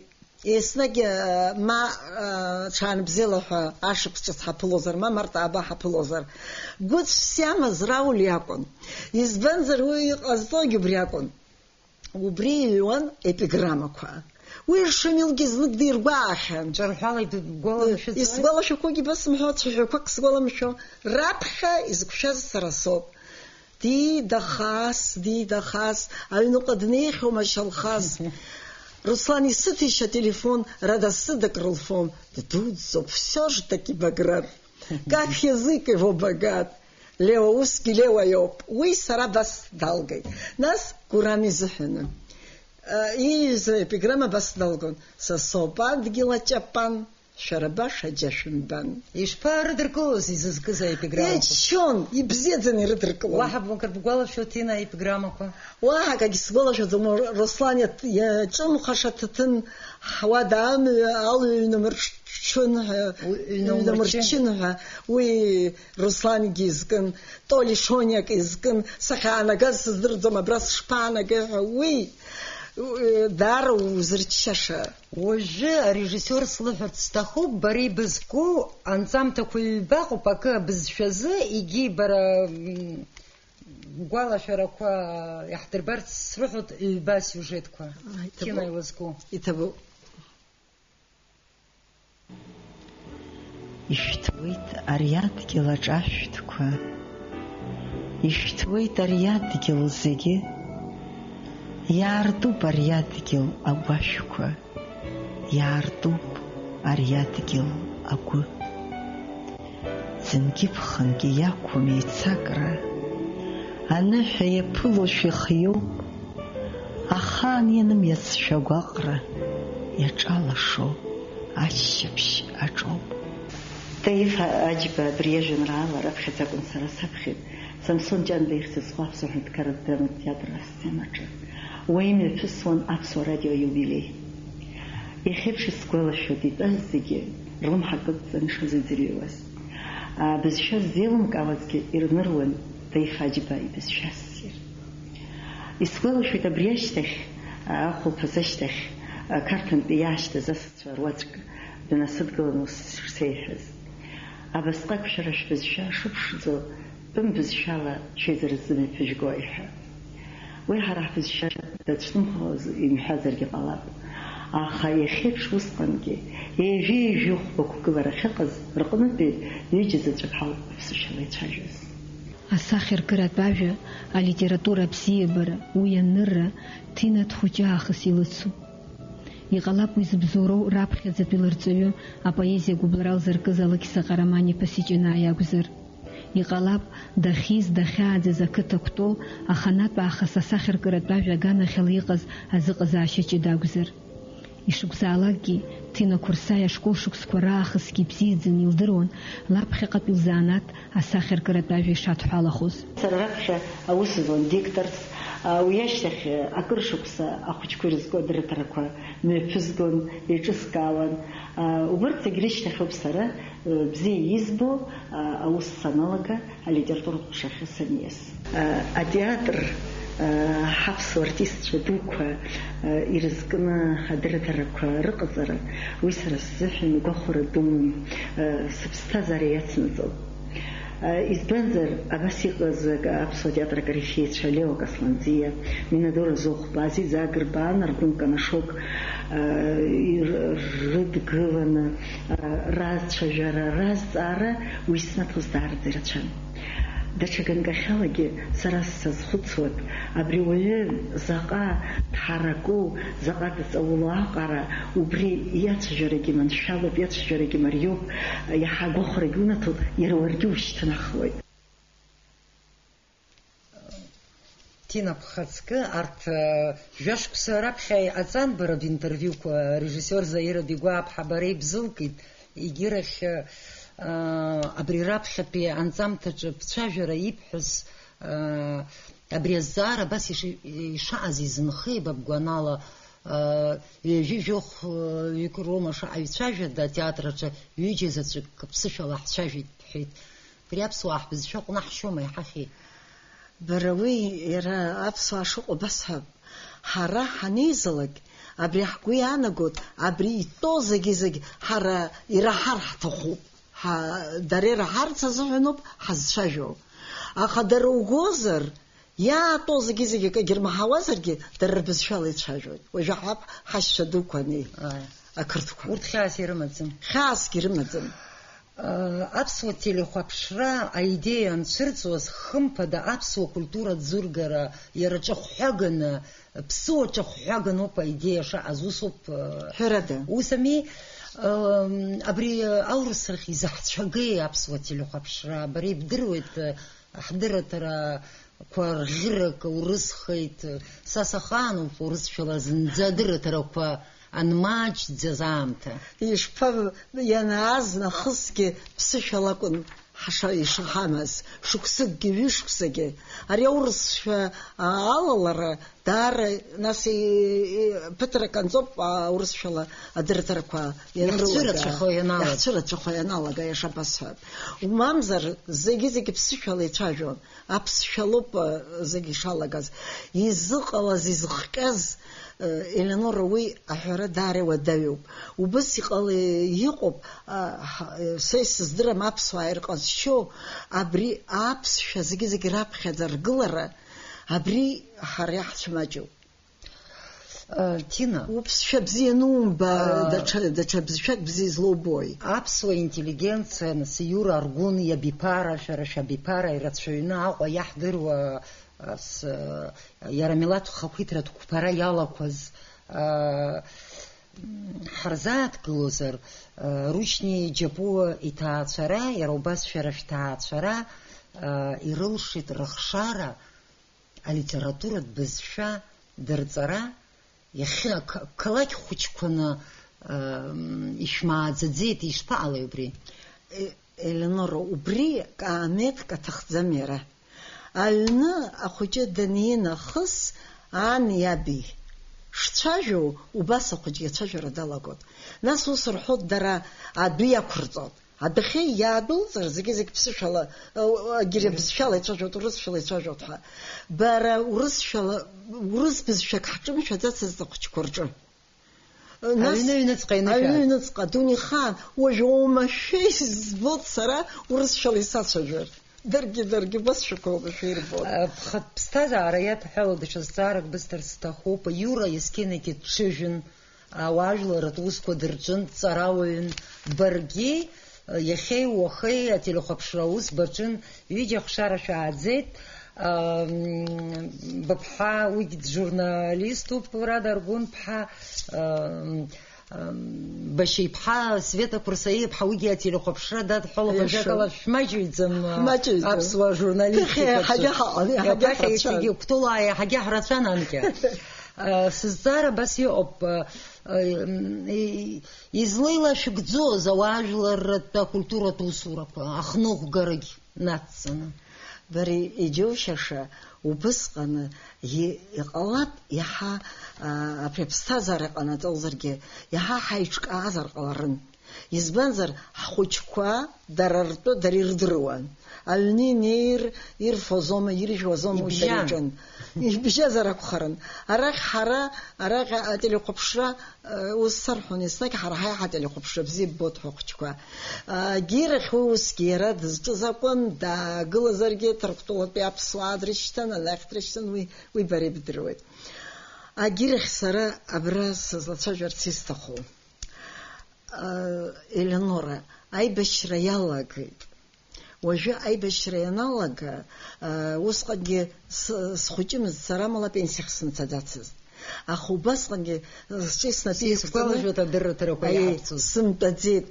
еснагь, э, ма, э, ҽаанбзиала ҳәа ашықәс ҿыц ҳаԥылозар, ма март ааба ҳаԥылозар, гәыцәс иамаз Рауль иакәын. Избанзар, уи иҟазҵогь убри акәын. Убри иҩуан епиграммақәа. Уи Шамилгьы знык диргәаахьан. Ҿырҳәала идгәаламшәаӡои? Исгәалашәақәогьы басымҳәо, цәаҳәақәак сгәаламшәо, раԥхьа изықәшәаз сара соуп. Дидахас, дидахас, аҩныҟа днеихьоума Шьалхас? Руслан, исыҭишь ателефон, Рада сыдак рылфон, ддуӡӡоуп, всё ждать и Баграт. Как язык его богат! Леуа усгьы Леуа иоуп. Уи сара абас далгеит. Нас Гурам изыҳәаны, э, ииҩыз аепиграмма абас далгон: са соуп адгьыл аҷапан, шәара баша џьа шәымбан. Ишԥарыдыркылоз изызкыз аепиграммақәа? Иччон, ибзиаӡаны ирыдыркылон. Уаҳа б-, акыр бгәалашәо, Ҭина, аепиграммақәа? Уаҳа акагь сгәалашәаӡом, Руслан иат-, иаҿымхаша аҭаҭын, ҳуада амҩа алҩа ҩнамырччон ҳәа, Уи ҩнамырччын. Ҩнамырччын ҳәа, уи Руслангьы изкын, Толи Шониак изкын, сахьаанагаз сыздырӡом, абра сышԥаанагеи ҳәа, уи, уи даара узырччаша. Уажәы арежиссиор слыҳәарц сҭахуп, бара ибызку анҵамҭақәа ҩба ыҟоуп, акы абызшәазы, егьи бара, м, гәалашәарақәа иаҳдырбарц срыҳәоит, ҩба сиужетқәа. Ааи, иҭабуп. Кино илызку. Иҭабуп. Ишәҭуеит ари адгьыл аҿашәҭқәа, ишәҭуеит ари адгьыл зегьы, иаартуп ари адгьыл агәашәқәа, иаартуп ари адгьыл агәы. Ӡынгьы-ԥхынгьы иақәым еицакра, аныҳәа иаԥылошәа ихиоуп, ахаан ианымиацшәа агәаҟра, иаҿалашо аччаԥшь аҿоуп. Таиф Аџьба абри иажәеинраала раԥхьаӡа акәын сара саԥхьеит, Самсон Ҷанба ихьӡ зху аԥсуа ҳәынҭқарратә драматә театр асценаҿы. Уа имҩаԥысуан Аԥсуа радио аиубилеи. Иахьеиԥш исгәалашәоит, итәаз зегьы рлымҳа кыдҵан ишазыӡырҩуаз. Абызшәа ззеилымкаауазгьы ирныруан Таиф Аџьба ибызшәа ассир. Исгәалашәоит абри ашьҭахь, ахәылԥаз ашьҭахь, Қарҭынтәи иаашьҭыз асасцәа руаӡәк днасыдгылан ус шсеиҳәаз. Абасҟак шәара шәбызшәа шыԥшӡо, тәым бызшәала шәеизара ззымҩаԥыжәгои ҳәа. Уи ҳара ҳбызшәа дацәтәымхоз имҳәазаргьы ҟалап. Аха иахьеиԥш усҟангьы, ҩажәи ҩажәи хәба қәгылара ахьыҟаз рҟнытәи ҩыџьа заҵәык ҳауп аԥсышәала ицәажәоз. Асахьаркыратә ажәа, алитература абзиабара, уи анырра, Ҭина дхәыҷы аахыс илыцуп. Иҟалап уи зыбзоуроу раԥхьаӡатәи лырҵаҩы, апоезиа гәыблра лзыркыз Алықьса Ҟараман-иԥа Сиҷанаа иакәзар. Иҟалап, дахьиз, дахьааӡаз ақыҭа Кәтол аханатә аахыс асахьаркыратә ажәа аганахьала иҟаз азыҟазаашьа ҷыда акәзар. Ишакәзаалакгьы, Ҭина Қәырсаиа ашкол шықәсқәа раахысгьы ибзиаӡаны илдыруан лаԥхьаҟатәи лзанааҭ асахьаркыратә ажәа ишадҳәалахоз. Сара раԥхьа аус зуан дикторс, а, уи ашьҭахь, а, акыр шықәса ахәыҷқәа ирызку адырраҭарақәа мҩаԥызгон, еиҿыскаауан. А, убырҭ зегь рышьҭахьоуп сара, а, бзиа избо, а, аус саналага, алитературатә ҟәшахьы саниас. А, атеатр, а, ҳаԥсуа артистцәа дуқәа, а, ирызкны адырраҭарақәа рыҟаҵара, уи сара сзыҳәан гәахәара дууп, а, сыԥсҭазаара иацнаҵоит. А, избанзар, абас иҟаз акы, аԥсуа театр акорифеицәа Лео Касланӡиа, Минадора Зыхәба, Азиз Агрба, Наргәын Канашок, а, ир-, рыдгыланы, а, разцәажәара, разҵаара уи иснаҭоз даараӡа ирацәан. Даҽа ганкахьалагьы сара сазхәыцуан, абри уаҩы заҟа дҳараку, заҟа дҵаулоу аҟара, убри иацәажәарагьы маншәалоуп, иацәажәарагьы мариоуп, иаҳа агәахәарагьы унаҭоит, иара уаргьы ушьҭнахуеит. Ҭина, бхаҵкы, арҭ, э, жәашықәса раԥхьа иҟаҵан бара бинтервиуқәа, режиссиор Заира Бигәааԥҳа бара ибзылкит, егьирахь, э, абри раԥхьатәи анҵамҭаҿы бцәажәара ибҳәаз, э, абри азҵаара абас иши-, ишаҟаз изынхеи, ба бгәанала, э, ҩажәи жәохә, э, ҩык роума шаҟа ицәажәада атеатр аҿы ҩыџьа заҵәык ԥсышәала ҳцәажәеит, бҳәеит. Абри аԥсуаа ҳбызшәа ҟәнаҳшьома, иҳахьи? Бара уи иара аԥсуаа шыҟоу басҳәап. Ҳара ҳанеизалак, абри ҳгәы иаанагоит, абри итәоу зегьы-зегь ҳара ираҳар ҳҭахуп. Ҳа-, дара ираҳарц азыҳәаноуп ҳазцәажәо. Аха дара угозар, иаатәоу зегьы-зегь акгьы рмаҳауазаргьы, дара рбызшәала ицәажәоит. Уажәы ҳаб ҳашьцәа дуқәа ани, Ааи. Ақырҭқәа. Урҭ хьаас ирымаӡам. Хьаасгьы рымаӡам. Аԥсуа телехәаԥшра аидеиа анцәырҵуаз, хымԥада, аԥсуа культура ӡургара иара ҿахәҳәаганы, ԥсуа ҿахәҳәаган ауп аидеиа шаҟаз, усоуп, э, Ҳәарада. Ус ами, э, абри, э, аурыс рахь изаҳцәагеи аԥсуа телехәаԥшра? Бара ибдыруеит, э, ҳдырраҭарақәа рӷьырак урысхеит. Са сахаануп урысшәала зынӡа адырраҭарақәа анмаҷӡаз аамҭа. Ишԥа-, ианааз нахысгьы ԥсышәала акәын ҳаша-, ишаҳамаз, шықәсыкгьы, ҩышықәсагьы. Ари аурысшәа, а, алалара даара, нас, и-, и-, ԥыҭрак анҵоуп, а, урысшәала адырраҭарақәа ианрылага. Иаҳцәырацәахо ианалага. Иаҳцәырацәахо ианалага, иаша басҳәап. Мамзар, зегьы-зегьы ԥсышәала ицәажәон. Аԥсшәа лоуп, э, зегь ишалагаз. Изыҟалаз, изыхҟьаз, э, Елеонора, уи аҳәара даара иуадаҩуп. Убыс иҟала-, иҟоуп, а, ҳа-, э, са исыздырам аԥсуаа ирҟазшьоу, абри аԥсшәа зегьы-зегь раԥхьаӡа ргылара, абри ҳара иаҳцәмаҷуп. Э, Ҭина. Уԥсшәа бзиа анумба, Э, даҽа, даҽа бызшәак бзиа излоубои? Аԥсуа интеллигенциа, нас, Иура Аргәын иабиԥара, шәара шәабиԥара ирацәаҩны Аҟәа иаҳдыруа, э, с-, иара милаҭ хақәиҭратә қәԥара иалақәаз, э, м, ҳарзааҭгылозар, э, Рушьни Џьапуа иҭаацәара, иара убас шәара шәҭаацәара, э, ирылшеит рыхшара, алитературатә бызшәа дырҵара, иахьа қ-, қалақь хәыҷқәаны, ыы, ишәмааӡаӡеит, ишԥаҟалеи убри? Е-, Елеонора, убри каамеҭк аҭахӡам иара. Аҩны ахәыҷы данинахыс, ан иаби шцәажәо, убас ахәыҷгьы ацәажәара далагоит. Нас ус рҳәоит дара, адәы иақәырҵоит. Адәахьы иаадәылҵыр, зегьы-зегь ԥсышәала, ы, ы, агьырҩа бызшәала ицәажәоит, урысшәала ицәажәоит ҳәа. Бара урысшәала, урыс бызшәак ҳҿымшәаӡацызт ахәыҷқәа рҿы. Ы, нас Аҩны аҩныҵҟа инышәааит. Аҩны аҩныҵҟа, дунеихаан, уажә оумашәа избоит сара урысшәала исацәажәар. Даргьы, даргьы, убасшәақәа оумашәа ирбоит. Ԥхатә ԥсҭазаара иадҳәалоу даҽа зҵаарак бысҭар сҭахуп. Иура есқьынагьы дҽыжәын. Ауаажәларратә усқәа дырҿын, дҵарауаҩын. Баргьы, иахьеи уахеи ателехәаԥшра аус баҿын, ҩыџьа ахшара шәааӡеит. Ам, быԥҳа, уигь джурналиступ, Рада Аргәынԥҳа, ам, ам, Башьа-иԥҳа, Света Курсаиа-иԥҳа, уигьы ателехәаԥшра дадҳәалоуп, Иашоу. Ажәакала, шәмаҷыҩӡам, а, Ҳмаҷыҩӡам. Аԥсуа журналистикаҿы. Ԥыхьа иаҳагьы ҳаҟан, иаҳагьы Иаԥыхьа ҳрацәан. Иахьагьы Кәтолаа иаҳагьы ҳрацәан анкьа. Э, сызҵаара абас иҟоуп, э, э, излеилашәыгӡоз ауаажәларратә акультуратә усурақәа ахныҟәгарагь нацҵаны. Бара иџьоушьаша, убысҟаны и-, иҟалап иаҳа, а, абри аԥсҭазаара ҟанаҵалзаргьы, иаҳа ҳаиҿкаазар ҟаларын. Избанзар, ҳхәыҷқәа дара ртәы дара ирдыруан. Аҩны инеир, ирфозома, иржәуазома, ус Ибжьан. Дара иҿын. Ибжьазар акәхарын. Арахь ҳара, арахь ателехәаԥшра, э, ус сарҳәон, еснагь ҳара ҳаиҳа ателехәаԥшра бзиа ббоит ҳәа ахәыҷқәа. Агьирахь уи усгьы иара дызҿыз акәын, даагылазаргьы Ҭырқәтәылатәи аԥсуаа дрышьҭан, анахь дрышьҭан, уи, уи бара ибдыруеит. Агьирахь сара абра сызлацәажәарц исҭаху. Елеонора, аибашьра иалагеит. Уажәы аибашьра ианалага, а, усҟангьы с-, схәыҷымызт сара, амала апенсиахь сымцаӡацызт. Аха убасҟангьы сҿи снапи еиқәҵаны, сизгәалашәоит адырраҭарақәа, аиеи, иаҳарцоз, сымтәаӡеит.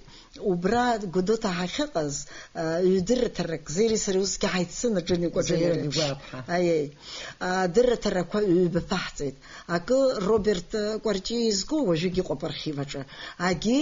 Убра Гәдоуҭа ҳахьыҟаз, а, ҩдырраҭарак, Заири сареи усгьы ҳаицын аҿыни кәаҿыни Заира реиԥш. Гәгәаԥҳа. Аиеи. Адырраҭарақәа ҩбаԥаҳҵеит. Акы Роберт Кәарҷиа изку, уажәыгь иҟоуп архив аҿы. Агьи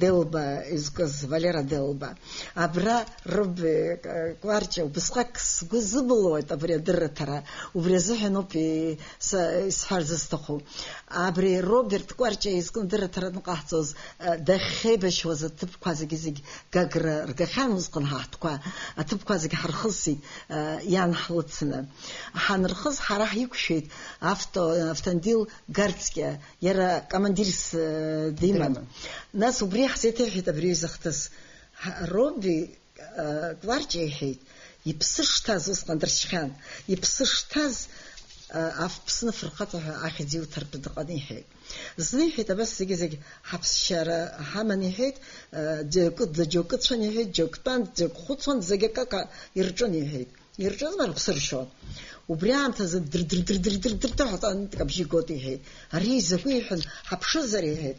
Делба изкыз, Валера Делба. Абра Робби, э, Кәарҷа, убысҟак сгәы зыбылуеит абри адырраҭара. Убри азыҳәан ауп и-, са-, исҳәарц зысҭаху. Абри Роберт Кәарҷа изкны адырраҭара анҟаҳҵоз, э, дахьеибашьуаз аҭыԥқәа зегьы-зегь Гагра ргахьан усҟан ҳаҳҭқәа. Аҭыԥқәа зегь ҳархысит, э, иан ҳлыцны. Ҳанырхыз ҳара ҳиқәшәеит авто-, автомобиль Гарцкиа. Иара командирс, э, диман. Диман. Нас убри ҳзеиҭеиҳәеит абри аҩыза ахҭыс. Ҳа-, Роби, э, Кварҷиа иҳәеит, иԥсы шҭаз, усҟан дыршьхьан, иԥсы шҭаз, э, аф-, Ԥсны фырхаҵа ҳәа ахьӡ иуҭартә дыҟан иҳәеит. Зны иҳәеит, абас зегьы-зегь ҳаԥсшьара ҳаман иҳәеит, э, џьоукы, џьоукы цәан иҳәеит, џьоук тәан, џьоук хәыцуан, зегь акака ирҿын иҳәеит. Ирҿызма рыԥсы ршьон? Убри аамҭазы дыр-дыр-дыр-дыр-дыр-дыр ҳәа ҵаанытәк абжьы игоит, иҳәеит. Ари изакәи, иҳәан, ҳаԥшызар, иҳәеит.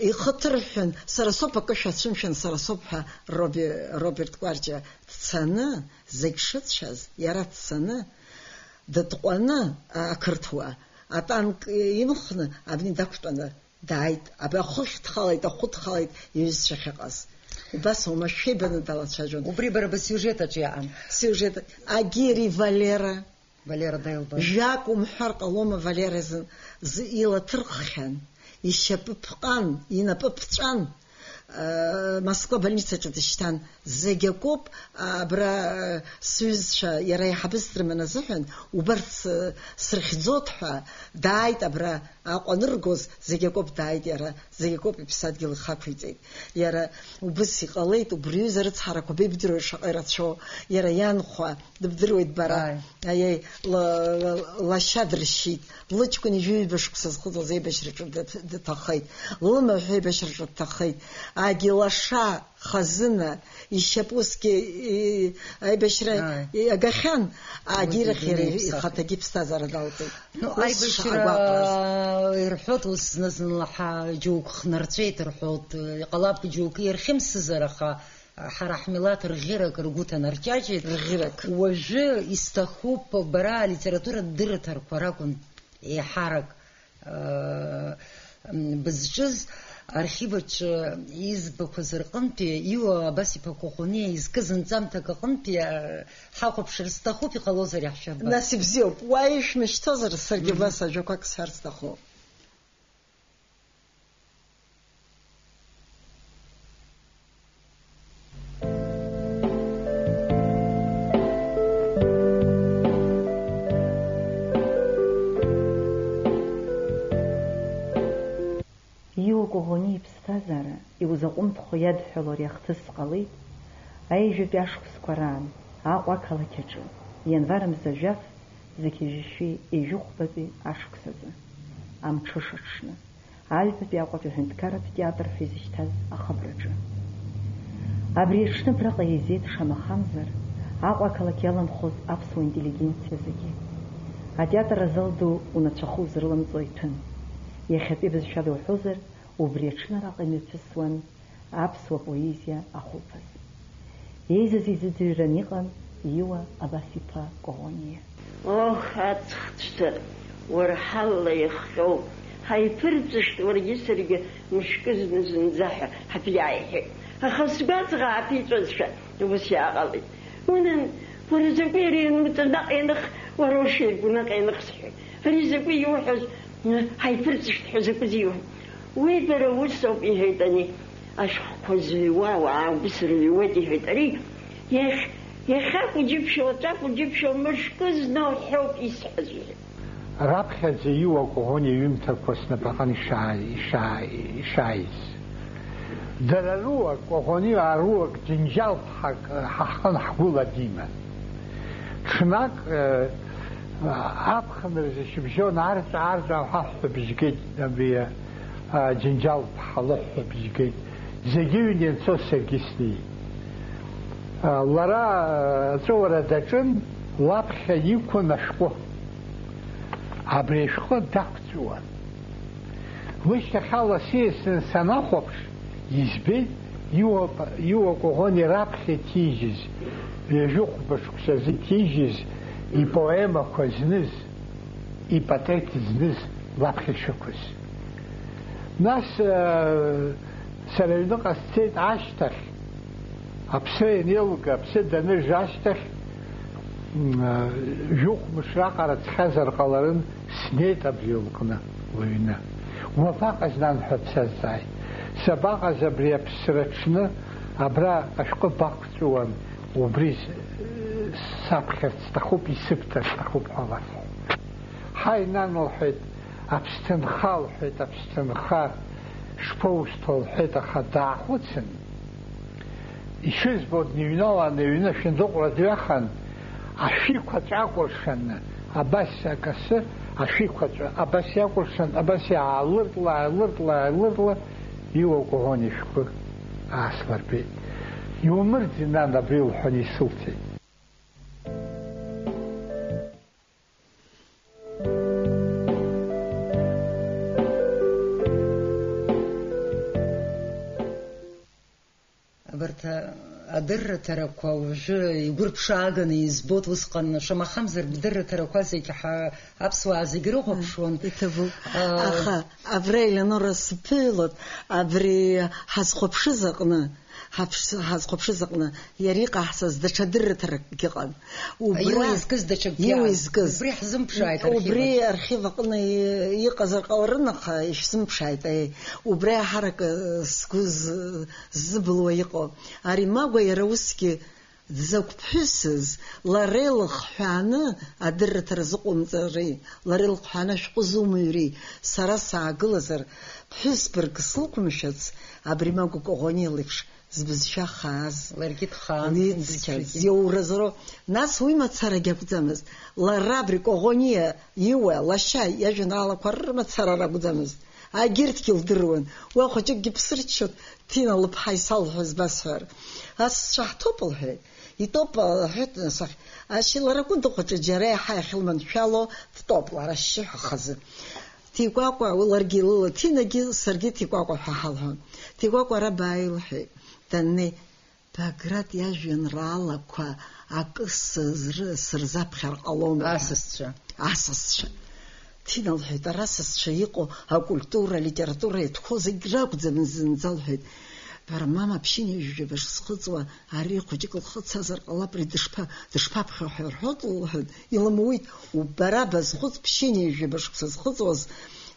Ихы ҭырҳәҳәан, сара соуп акы шәацәымшәан, сара соуп ҳәа Роби-, Роберт Кәарҷиа дцаны, зегь шыцәаз, иара дцаны, дытҟәаны, а-, ақырҭуа, атанк имхны, абни дақәтәаны. Дааит, абри ахәыхь дхалеит, ахәы дхалеит, иҩызцәа ахьыҟаз. Убас оумашәа ибаны далацәажәон. Убри бара бысиужет аҿы иаан. Сиужет, Агири Валера. Валера Делба. Жәак умҳәар ҟалома Валера изын, зы ила ҭырххьан, ишьапы ԥҟан, инапы ԥҵәан, э, Москва больницаҿы дышьҭан. Зегь акоуп, абра, э, сҩызцәа, иара аиҳабыс дрыман азыҳәан, убарҭ, э, срыхьӡоит ҳәа, дааит абра, Аҟәа аныргоз, зегь акоуп дааит иара, зегь акоуп иԥсадгьыл ихақәиҵеит. Иара убыс иҟалеит, убри аҩыза арыцҳарақәа беибдыруеит шаҟа ирацәоу, иара ианхәа, дыбдыруеит бара. Ааи. Аиеи, ла-, ла-, лашьа дыршьит, лыҷкәын ижәыҩба шықәса зхыҵуаз аибашьраҿы дыҭ-, дыҭахеит, лымаҳә аибашьраҿы дҭахеит, агьи лаша, хазына, ишьапы усгьы, и-, аибашьра Ааи. Иагахьан, уигьы агьирахь иара дунеи иԥсахит. Ихаҭагьы иԥсҭазаара далҵит. Ну, ус аибашьра шаҟа гәаҟраз. Ирҳәоит, ус зны-зынла ҳа-, џьоук хнарҵәеит рҳәоит, иҟалап џьоукы ирхьымсызар, аха ҳара ҳмилаҭ рӷьырак ргәы ҭанарҷаҷеит. Рӷьырак. Уажәы исҭахуп бара алитературатә дырраҭарқәа ракәын еиҳарак, э, м, бызҿыз, архив аҿы избақәаз рҟынтәи Иуа Абас-иԥа Коӷониа изкыз нҵамҭак аҟынтәи, э, ҳахәаԥшыр сҭахуп, иҟалозар иаҳшәырба. Нас ибзиоуп, уа ишәмышьҭозар, саргьы Мгм. Убас ажәақәак сҳәар сҭахуп. Иуа Коӷониа иԥсҭазаара иузаҟәымҭхо иадҳәалоу ари ахҭыс ҟалеит аҩажәатәи ашықәсқәа раан Аҟәа ақалақь аҿы, ианвар мза жәаф, зқьи жәшәи ҩажәи хәбатәи ашықәс азы, амҽыша аҽны. Аҩбатәи Аҟәатәи аҳәынҭқарратә театр ҳәа изышьҭаз ахыбраҿы. Абри аҽны абраҟа еизеит, шамахамзар, Аҟәа ақалақь иаланхоз аԥсуа интеллигенциа зегьы. Атеатр азал ду унацәахәы узрыламҵуа иҭәын. Иахьатәи бызшәала иуҳәозар, убри аҽны араҟа имҩаԥысуан аԥсуа поезиа ахәылԥаз. Еизаз изыӡырҩран иҟан Иуа Абас-иԥа Коӷониа. Оҳ, аҵх цәҭа, уарҳалла иахҟьоу, ҳаиԥырҵышт уаргьы саргьы мышкызны зынӡа ҳәа ҳабиааиҳәеит. Аха сгәаҵӷа ааԥиҵәазшәа ус иааҟалеит. Унан, уара закәи ари иануҵа наҟ ианых, уара ушеибгоу наҟ ианых сҳәеит. Ари закәи иуҳәаз, ҳаиԥырҵышт ҳәа закәызеи иуҳәаз? Уи бара ус ауп, иҳәеит ани, ашәҟәқәа зыҩуа ауаа ус рыҩуеит, иҳәеит ари, иахь, иахьакәу џьыбшьо, уаҵәакәу џьыбшьо, мышкы зны уҳәоуп исҳәаз, иҳәеит. Раԥхьаӡа Иуа Коӷониа иҩымҭақәа снапаҟны ишаа-, ишаа-, ишааиз. Дара руак, Коӷониа руак, џьынџьал ԥҳак, ҳа ҳҟын ҳгәыла диман. Ҽнак, э, аԥхынразы шьыбжьон арҵәаа-арҵәаа ҳәа ҳҳәобжь геит, абри, э, џьынџьал ԥҳа лыҳәҳәобжь геит. Зегьы ҩны ианцо саргьы снеит. Лара аҵәыуара даҿын, лаԥхьа иқәын ашәҟәы. Абри ашәҟәы дақәҵәуан. Лышьҭахьала сиасны санахәаԥш, избеит Иуа, Иуа Коӷониа раԥхьа иҭижьыз, ҩажәи хәба шықәсазы иҭижьыз ипоемақәа зныз, ипатреҭ зныз лаԥхьа ишықәыз. Нас, э, сара аҩныҟа сцеит ашьҭахь, аԥсы ианеилга, аԥсы даныжж ашьҭахь, м, э, жәохә мыш раҟара ҵхьазар ҟаларын, снеит абри лҟны, лыҩны. Уабаҟаз, нан, ҳәа дсазҵааит. Сабаҟаз абри аԥсра аҽны, абра ашәҟәы бақәҵәуан, убри с-, саԥхьарц сҭахуп, исыбҭар сҭахуп ҳәа ласҳәеит. Ҳаи, нан, лҳәеит, аԥсҭынха, лҳәеит, аԥсҭынха, шԥоусҭо, лҳәеит, аха даахәыцын. Ишызбо дныҩналан, аҩны ашәындыҟәра дҩахан, ашәиқәаҵәа акәыршаны, абас акасы, ашәиқәаҵәа абас иакәыршан, абас иаалыртла, аалыртла, аалыртла, Иуа Коӷониа ишәҟәы ааслырбеит. Иумырӡын, нан, абри, лҳәан исылҭеит. Абарҭ адырраҭарақәа уажәы игәырԥшааганы избоит, усҟан шамахамзар бдырраҭарақәа зегь ҳа-, аԥсуаа зегь рыхәаԥшуан. Иҭабуп. А, аха абра Елеонора сыԥыҩлоит, абри ҳазхәаԥшыз аҟны, ҳаԥш-, ҳазхәаԥшыз аҟны иара иҟаҳҵаз даҽа дырраҭаракгьы ыҟан. Убра иуа изкыз даҽакгьы иуа аан. Изкыз. Убри ҳзымԥшааит, архив аҿы. Убри архив аҟны и-, иҟазар ҟаларын, аха ишәзымԥшааит, аиеи. Убри аиҳарак, э, сгәы з-, ззыбылуа иҟоу. Ари Магәа иара усгьы дзакә ԥҳәысыз, лара илыхҳәааны адырраҭара зыҟоумҵари, лара илыхҳәааны ашәҟәы зумыҩри, сара саагылазар, ԥҳәыс бырг сылқәымшәац, абри Магәа Коӷониа леиԥш збызшәа хааз, ларгьы дхаан, лицқьаз, иоуразоуроу. Нас уи мацарагьы акәӡамызт. Лара абри Коӷониа Иуа лашьа иажәеинраалақәа рымацара ракәӡамызт. Агьырҭгьы лдыруан. Уа хәыҷыкгьы бсырччоит, Ҭина лыԥҳа исалҳәаз басҳәар. Асасцәа ҳҭоуп, лҳәеит. Итәоуп, лҳәеит, нас ахь. Ашьи лара Кәындыхәаҿы џьара иаҳа иахьылманшәало дтәоуп, лара ашьшьыҳәа хазы. Ҭикәакәа, уи ларгьы илыла, Ҭинагьы саргьы Ҭикәакәа ҳәа ҳалҳәон. Ҭикәакәа ара бааи, лҳәеит. Даннеи, Баграт иажәеинраалақәа акы сызры-, сырзаԥхьар ҟаломызт. Асасцәа. Асасцәа. Ҭина лҳәеит, ара асасцәа иҟоу акультура, алитература иатәқәоу зегь ракәӡам зынӡа, лҳәеит. Бара, мама, ԥшьынҩажәижәаба шсхыҵуа, ари хәыҷык лхы цазар ҟалап, ари дышԥа-, дышԥаԥхьо ҳәа рҳәоит, лҳәеит, илымуит, убара базхәыц, ԥшьынҩажәижәаба шықәса зхыҵуаз,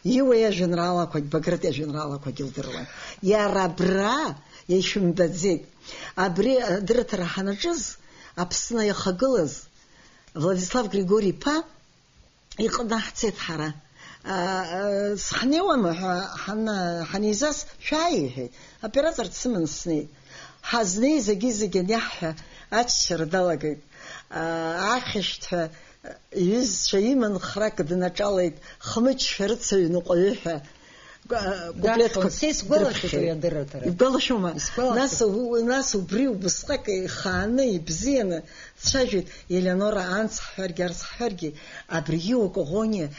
Иуа иажәеинраалақәагь, Баграт иажәеинраалақәагь лдыруан. Иара абра ишәымбаӡеит. Абри адырраҭара ҳанаҿыз, Аԥсны иахагылаз Владислав Григори-иԥа иҟны ҳцеит ҳара. А, а, сҳнеиуама ҳәа ҳан-, ҳанизас, шәааи, иҳәеит. Оператор дсыманы снеит. Ҳазнеи зегьы-зегьы аниаҳҳәа, аччара далагеит. А, ахьышәҭҳәа иҩызцәа иман храк днаҿалеит, хмыҷ шәарыцаҩ ныҟәаҩы ҳәа. Ку-, куплетқәак даҳәон. Са исгәалашәоит дрыԥхьеит. Уи адырраҭара. Ибгәалашәома? Исгәалашәоит. Нас у-, нас убри убысҟак ихааны, ибзианы дцәажәоит Елеонора, анс ҳҳәаргьы, арс ҳҳәаргьы, абри Иуа Коӷониа,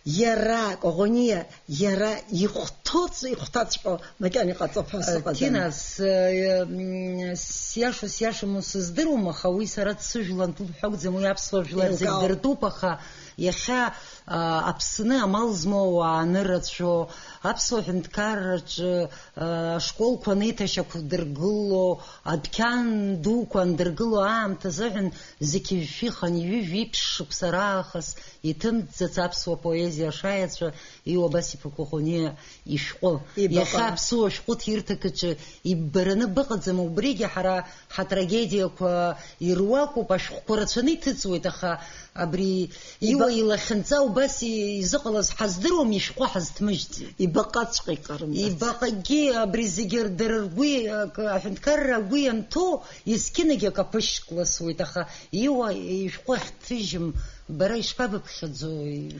иара, Коӷониа, иара ихәҭоуҵ-, ихәҭаҵәҟьо макьана иҟаҵоуп ҳәа сыҟаӡам. Ҭина, с-, э, м, сиашоу, сиашаму сыздыруам, аха уи сара дсыжәлантә лҳәа акәӡам, уи аԥсуа жәлар зегь еилкаауп. Дыртәуп, аха иахьа, а, Аԥсны амал змоу ауаа анырацәоу, аԥсуа ҳәынҭқарраҿы, а, ашколқәа анеиҭашьақәдыргыло, адәқьан дуқәа андыргыло аамҭазыҳәан зқьи жәшәи хынҩажәи ԥшь шықәса раахыс иҭымҵӡац аԥсуа поезиа ашаиацәа Иуа Басиԥа Коӷониа ишәҟәы. Ибаҟа. Иахьа аԥсуа шәҟәы ҭирҭак аҿы иббараны быҟаӡам, убригьы ҳара ҳатрагедиақәа ируакуп, ашәҟәқәа рацәаны иҭыҵуеит, аха абри Иуа иба- илахьынҵа убас и-, изыҟалаз ҳаздыруам, ишәҟәы ҳазҭмыжьӡеит. Ибаҟаҵәҟьа икарымбац. Ибаҟагьы абри зегьы р-, дара ргәы и-, акы, аҳәынҭқарра агәы ианҭоу есқьынагьы акаԥышьк ласуеит, аха Иуа ишәҟәы ахьҭыжьым бара ишԥабыԥхьаӡои?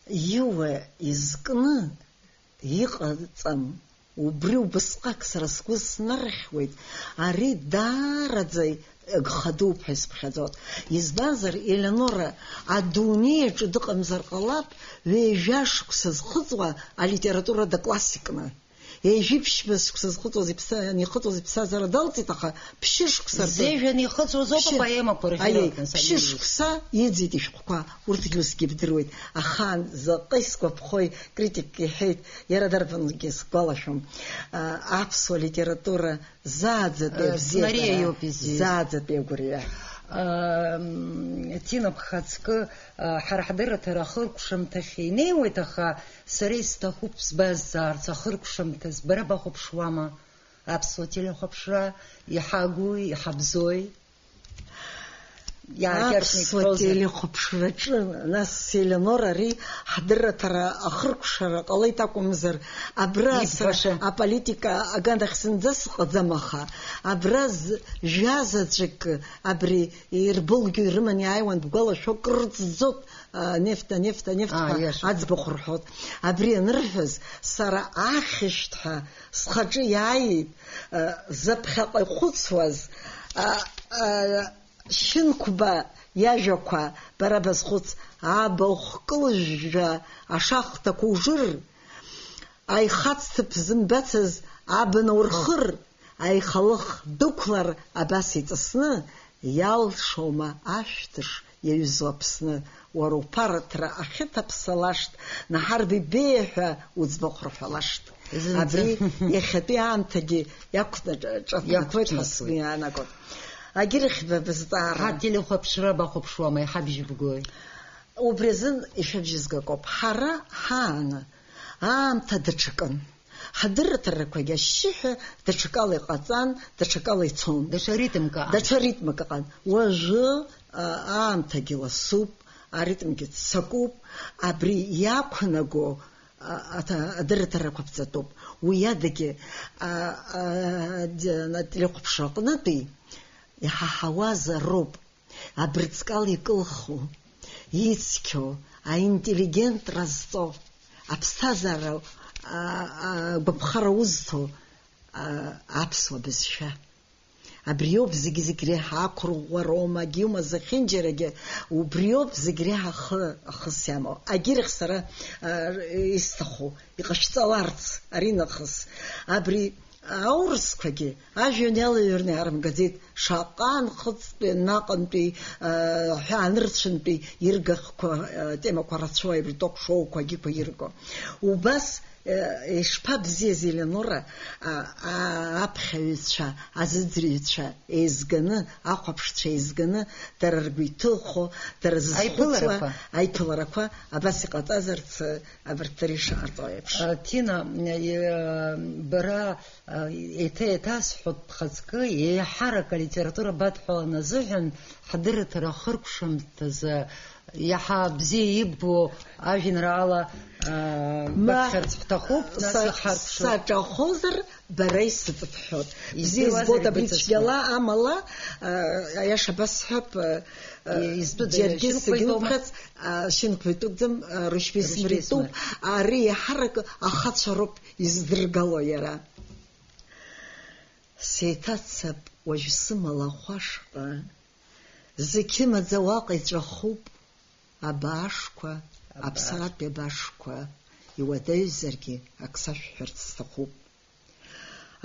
Иуа изкны иҟаҵам. Убри убасҟак сара сгәы снархьуеит, ари даараӡа гха дууп ҳәа исыԥхьаӡоит. Избанзар, Елеонора адунеи аҿы дыҟамзар ҟалап, ҩажәа шықәса зхыҵуа алитература даклассикны. Ҩажәи ԥшьба шықәса зхыҵуаз иԥса-, анихыҵуаз иԥсҭазаара далҵит, аха ԥшьышықәса ртәы Зежәа анихыҵуаз ауп ԥшьы-, апоемақәа рахь аиеи, ирылхын, ԥшьышықәса иӡит ишәҟәқәа, урҭгьы усгьы бдыруеит. Ахаан заҟа исгәаԥхои, критикк иҳәеит, иара дарбангьы сгәалашәом. А, аԥсуа литература зааӡатәи Э, абзиабара, сценариа иоуп изҩыз. Зааӡатәи агәырҩа. Ам, Ҭина, бхаҵкы, а, ҳара ҳдырраҭара ахыркәшамҭахь инеиуеит, аха сара исҭахуп сбазҵаарц ахыркәшамҭаз, бара бахәаԥшуама аԥсуа телехәаԥшра, иҳагуи, иҳабзои? Иааркьаҿны Аԥсуа ибҳәозар? Телехәаԥшраҿы, нас, Елеонора, ари ҳдырраҭара ахыркәшара ҟалеит акәымзар, абра сара Ибҳәаша. Аполитика аганахь зынӡа сыҟаӡам, аха абра з-, жәа заҵәык абри ирбылгьо ирыманы иааиуан, бгәалашәо, кыр ҵӡот, а, нефт, анефт, анефт А, ҳәа иаша. Аӡбахә рҳәот. Абри анырҳәаз, сара ахьышәҭ ҳәа схаҿы иааит, а, заԥхьаҟа ихәыцуаз, а, а, Шьынқәба иажәақәа, бара базхәыц, абахә кылжәжәа ашахҭақәа ужыр, аихац ҭыԥ зымбацыз абна урхыр, аихалых дықәлар абас иҵысны, иалшома ашәҭыш иаҩызоу Аԥсны, уара уԥараҭра ахьыҭаԥсалашт, Наҳарбеи беиа ҳәа уӡбахә рҳәалашт. Зынӡа. Абри иахьатәи аамҭагьы иақәнаҿ-, ҿаҭнакуеит ҳәа Иақәҿнакуеит. Сгәы иаанагоит. Агьырахьба бызҵаара. Ҳа телехәаԥшра бахәаԥшуама, иҳабжьыбгои? Убри азын ишәабжьызгакоуп. Ҳара ҳааны аамҭа даҽакын. Ҳдырраҭарақәагьы ашьшьыҳәа даҽакала иҟаҵан, даҽакала ицон. Даҽа ритмк аҟан. Даҽа ритмк аҟан. Уажәы, а, аамҭагьы ласуп, аритмгьы ццакуп, абри иақәнаго, а, аҭа-, адырраҭарақәа ԥҵатәуп. Уи адагьы, а, а, д-, ателехәаԥшра аҟнытәи иҳаҳауазароуп. Абырҵкала икылху, ицқьоу, аинтеллигентра зҵо, аԥсҭазаара, а, а, гәаԥхара узҭо, а, аԥсуа бызшәа. Абриоуп зегь-зегь реиҳа ақәырӷәӷәароума, агьиума зехьынџьарагьы, убриоуп зегь реиҳа ахы, ахыс иамоу. Агьырахь сара, а, исҭаху, иҟашәҵаларц, аринахыс. Абри Аурысқәагьы ажәҩан иалаҩрны иаарымгаӡеит, шаҟа нхыҵтәи, наҟынтәи, э, ҳәа анырцәынтәи иргахқәа, э, темақәа рацәоу, абри ток-шоуқәа агьықәа ирго. Убас, э, ишԥабзиаз Елеонора, а, а, аԥхьаҩцәа, азыӡырҩцәа еизганы, ахәаԥшцәа еизганы, дара ргәы иҭыхо, дара зызхәыцуа Аиԥыларақәа. Аиԥыларақәа абас иҟаҵазарц, э, абарҭ дара ишыҟарҵо еиԥш. А, Ҭина, э, бара, а, еиҭа-еиҭа асҳәоит бхаҵкы, еиҳарак алитература бадҳәалан азыҳәан, ҳдырраҭара ахыркәшамҭазы иаҳа бзиа иббо ажәеинраала, а, Ма баԥхьарц ҳҭахуп, нас са-, иҳаркәшо. Саҿахозар, бара исыҵыԥҳәот. Бзиа Издыруазар збоит абри ибыҵасуа. Цәгьала, амала, а, аиаша басҳәап, а, а, Изтәыда џьаргьы шьынқәа сагьуԥхьац, итәоума? А, шьынқәа итәыгӡам, а, рышьба Рышьба исмыр итәуп, исмыр. Ари иаҳарак ахацәа роуп издыргало иара. Сеиҭацап уажә сымала ахәашҟа, зқьы маӡа уаҟа иҵәахуп, абаашқәа, Абааш. Аԥсратәи абаашқәа, иуадаҩзаргьы ак сашәҳәарц сҭахуп.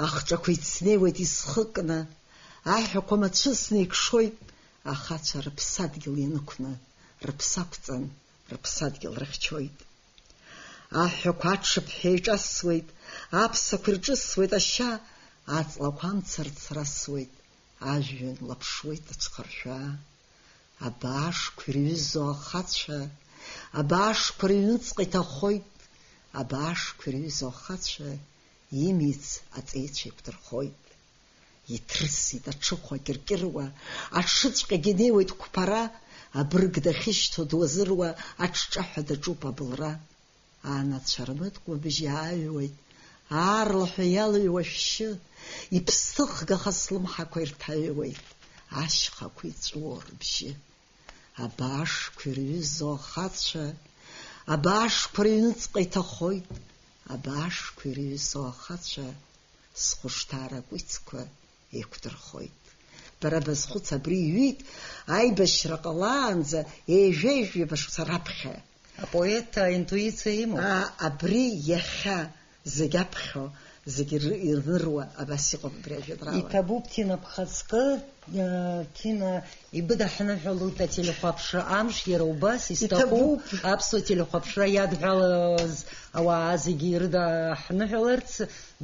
Ахҿақәа ицнеиуеит исхыкны, аҳәақәа мацәысны икшоит, ахацәа рыԥсадгьыл ианықәны, рыԥсы ақәҵан, рыԥсадгьыл рыхьчоит. Аҳәақәа аҽыԥҳәа еиҿасуеит, аԥсақәа ирҿысуеит ашьа, аҵлақәа амца рцрасуеит, ажәҩан лаԥшуеит аҽхыршәаа. Абаашқәа ирҩызоу ахацәа, абаашқәа рыҩныҵҟа иҭахоит, абаашқәа ирҩызоу ахацәа, имиц аҵеицәа еиқәдырхоит. Иҭрысит аҽыхәа кьыркьыруа, аҽыҵәҟьагьы инеиуеит қәԥара, абырг дахьышьҭоу дуазыруа, аҽҿаҳәа даҿуп абылра. Анацәа рмыткәма бжьы ааҩуеит, аарлаҳәа иалыҩуа шәшьы, иԥсҭыхгаха слымҳақәа ирҭаҩуеит, ашьхақәа иҵәуо рыбжьы. Абаашқәа ирҩызоу ахацәа, абаашқәа рыҩныҵҟа иҭахоит, Абаашқәа ирыҩсо ахацәа схәышҭаара акәицқәа еиқәдырхоит. Бара базхәыц, абри иҩит, аибашьра ҟалаанӡа ежәа-ҩажәа шықәса раԥхьа. Апоет аинтуициа имоуп. А, абри иахьа зегь аԥхьо, зегь иры-, ирныруа абас иҟоуп абри ажәеинраала. Иҭабуп, Ҭина, бхаҵкы, э, Ҭина, ибыдаҳныҳәалоит ателехәаԥшра амш, иара убас исҭахуп Иҭабуп. Аԥсуа телехәаԥшра иадҳәалаз ауаа зегьы ирыдаҳныҳәаларц,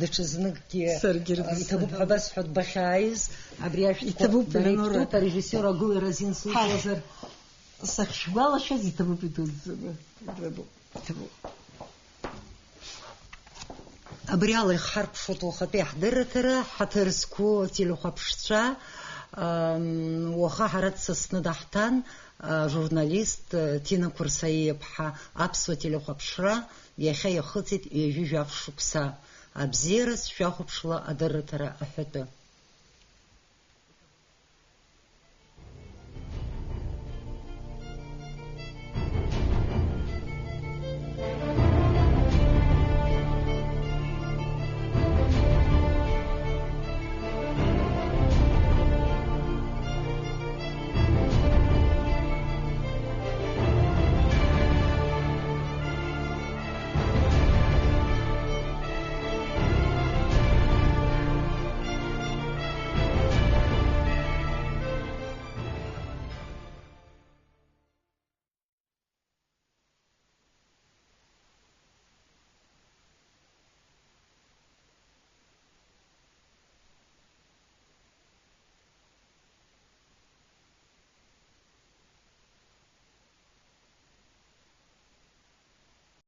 даҽазныкгьы, Саргьы э, ирыдысныҳәалоит. Иҭабуп ҳәа басҳәоит бахьааиз, абри ашәҭқәа Иҭабуп, бара Елеонора. Ибтәуп, арежиссиор агәылара азин Ҳаи. Суҭозар. Сахьшәгәалашәаз иҭабуп идуӡӡаны. Иҭабуп, иҭабуп. Абри ала ихҳаркәшоит уахатәи ҳдырраҭара, ҳаҭыр зқәу телехәаԥшцәа, ам, уаха ҳара дсасны даҳҭан, а, журналист, а, Ҭина Қәырсаиаԥҳа. Аԥсуа телехәаԥшра иахьа иахыҵит ҩажәи жәаф шықәса. Абзиараз шәахәаԥшла адырраҭара аҳәатәы.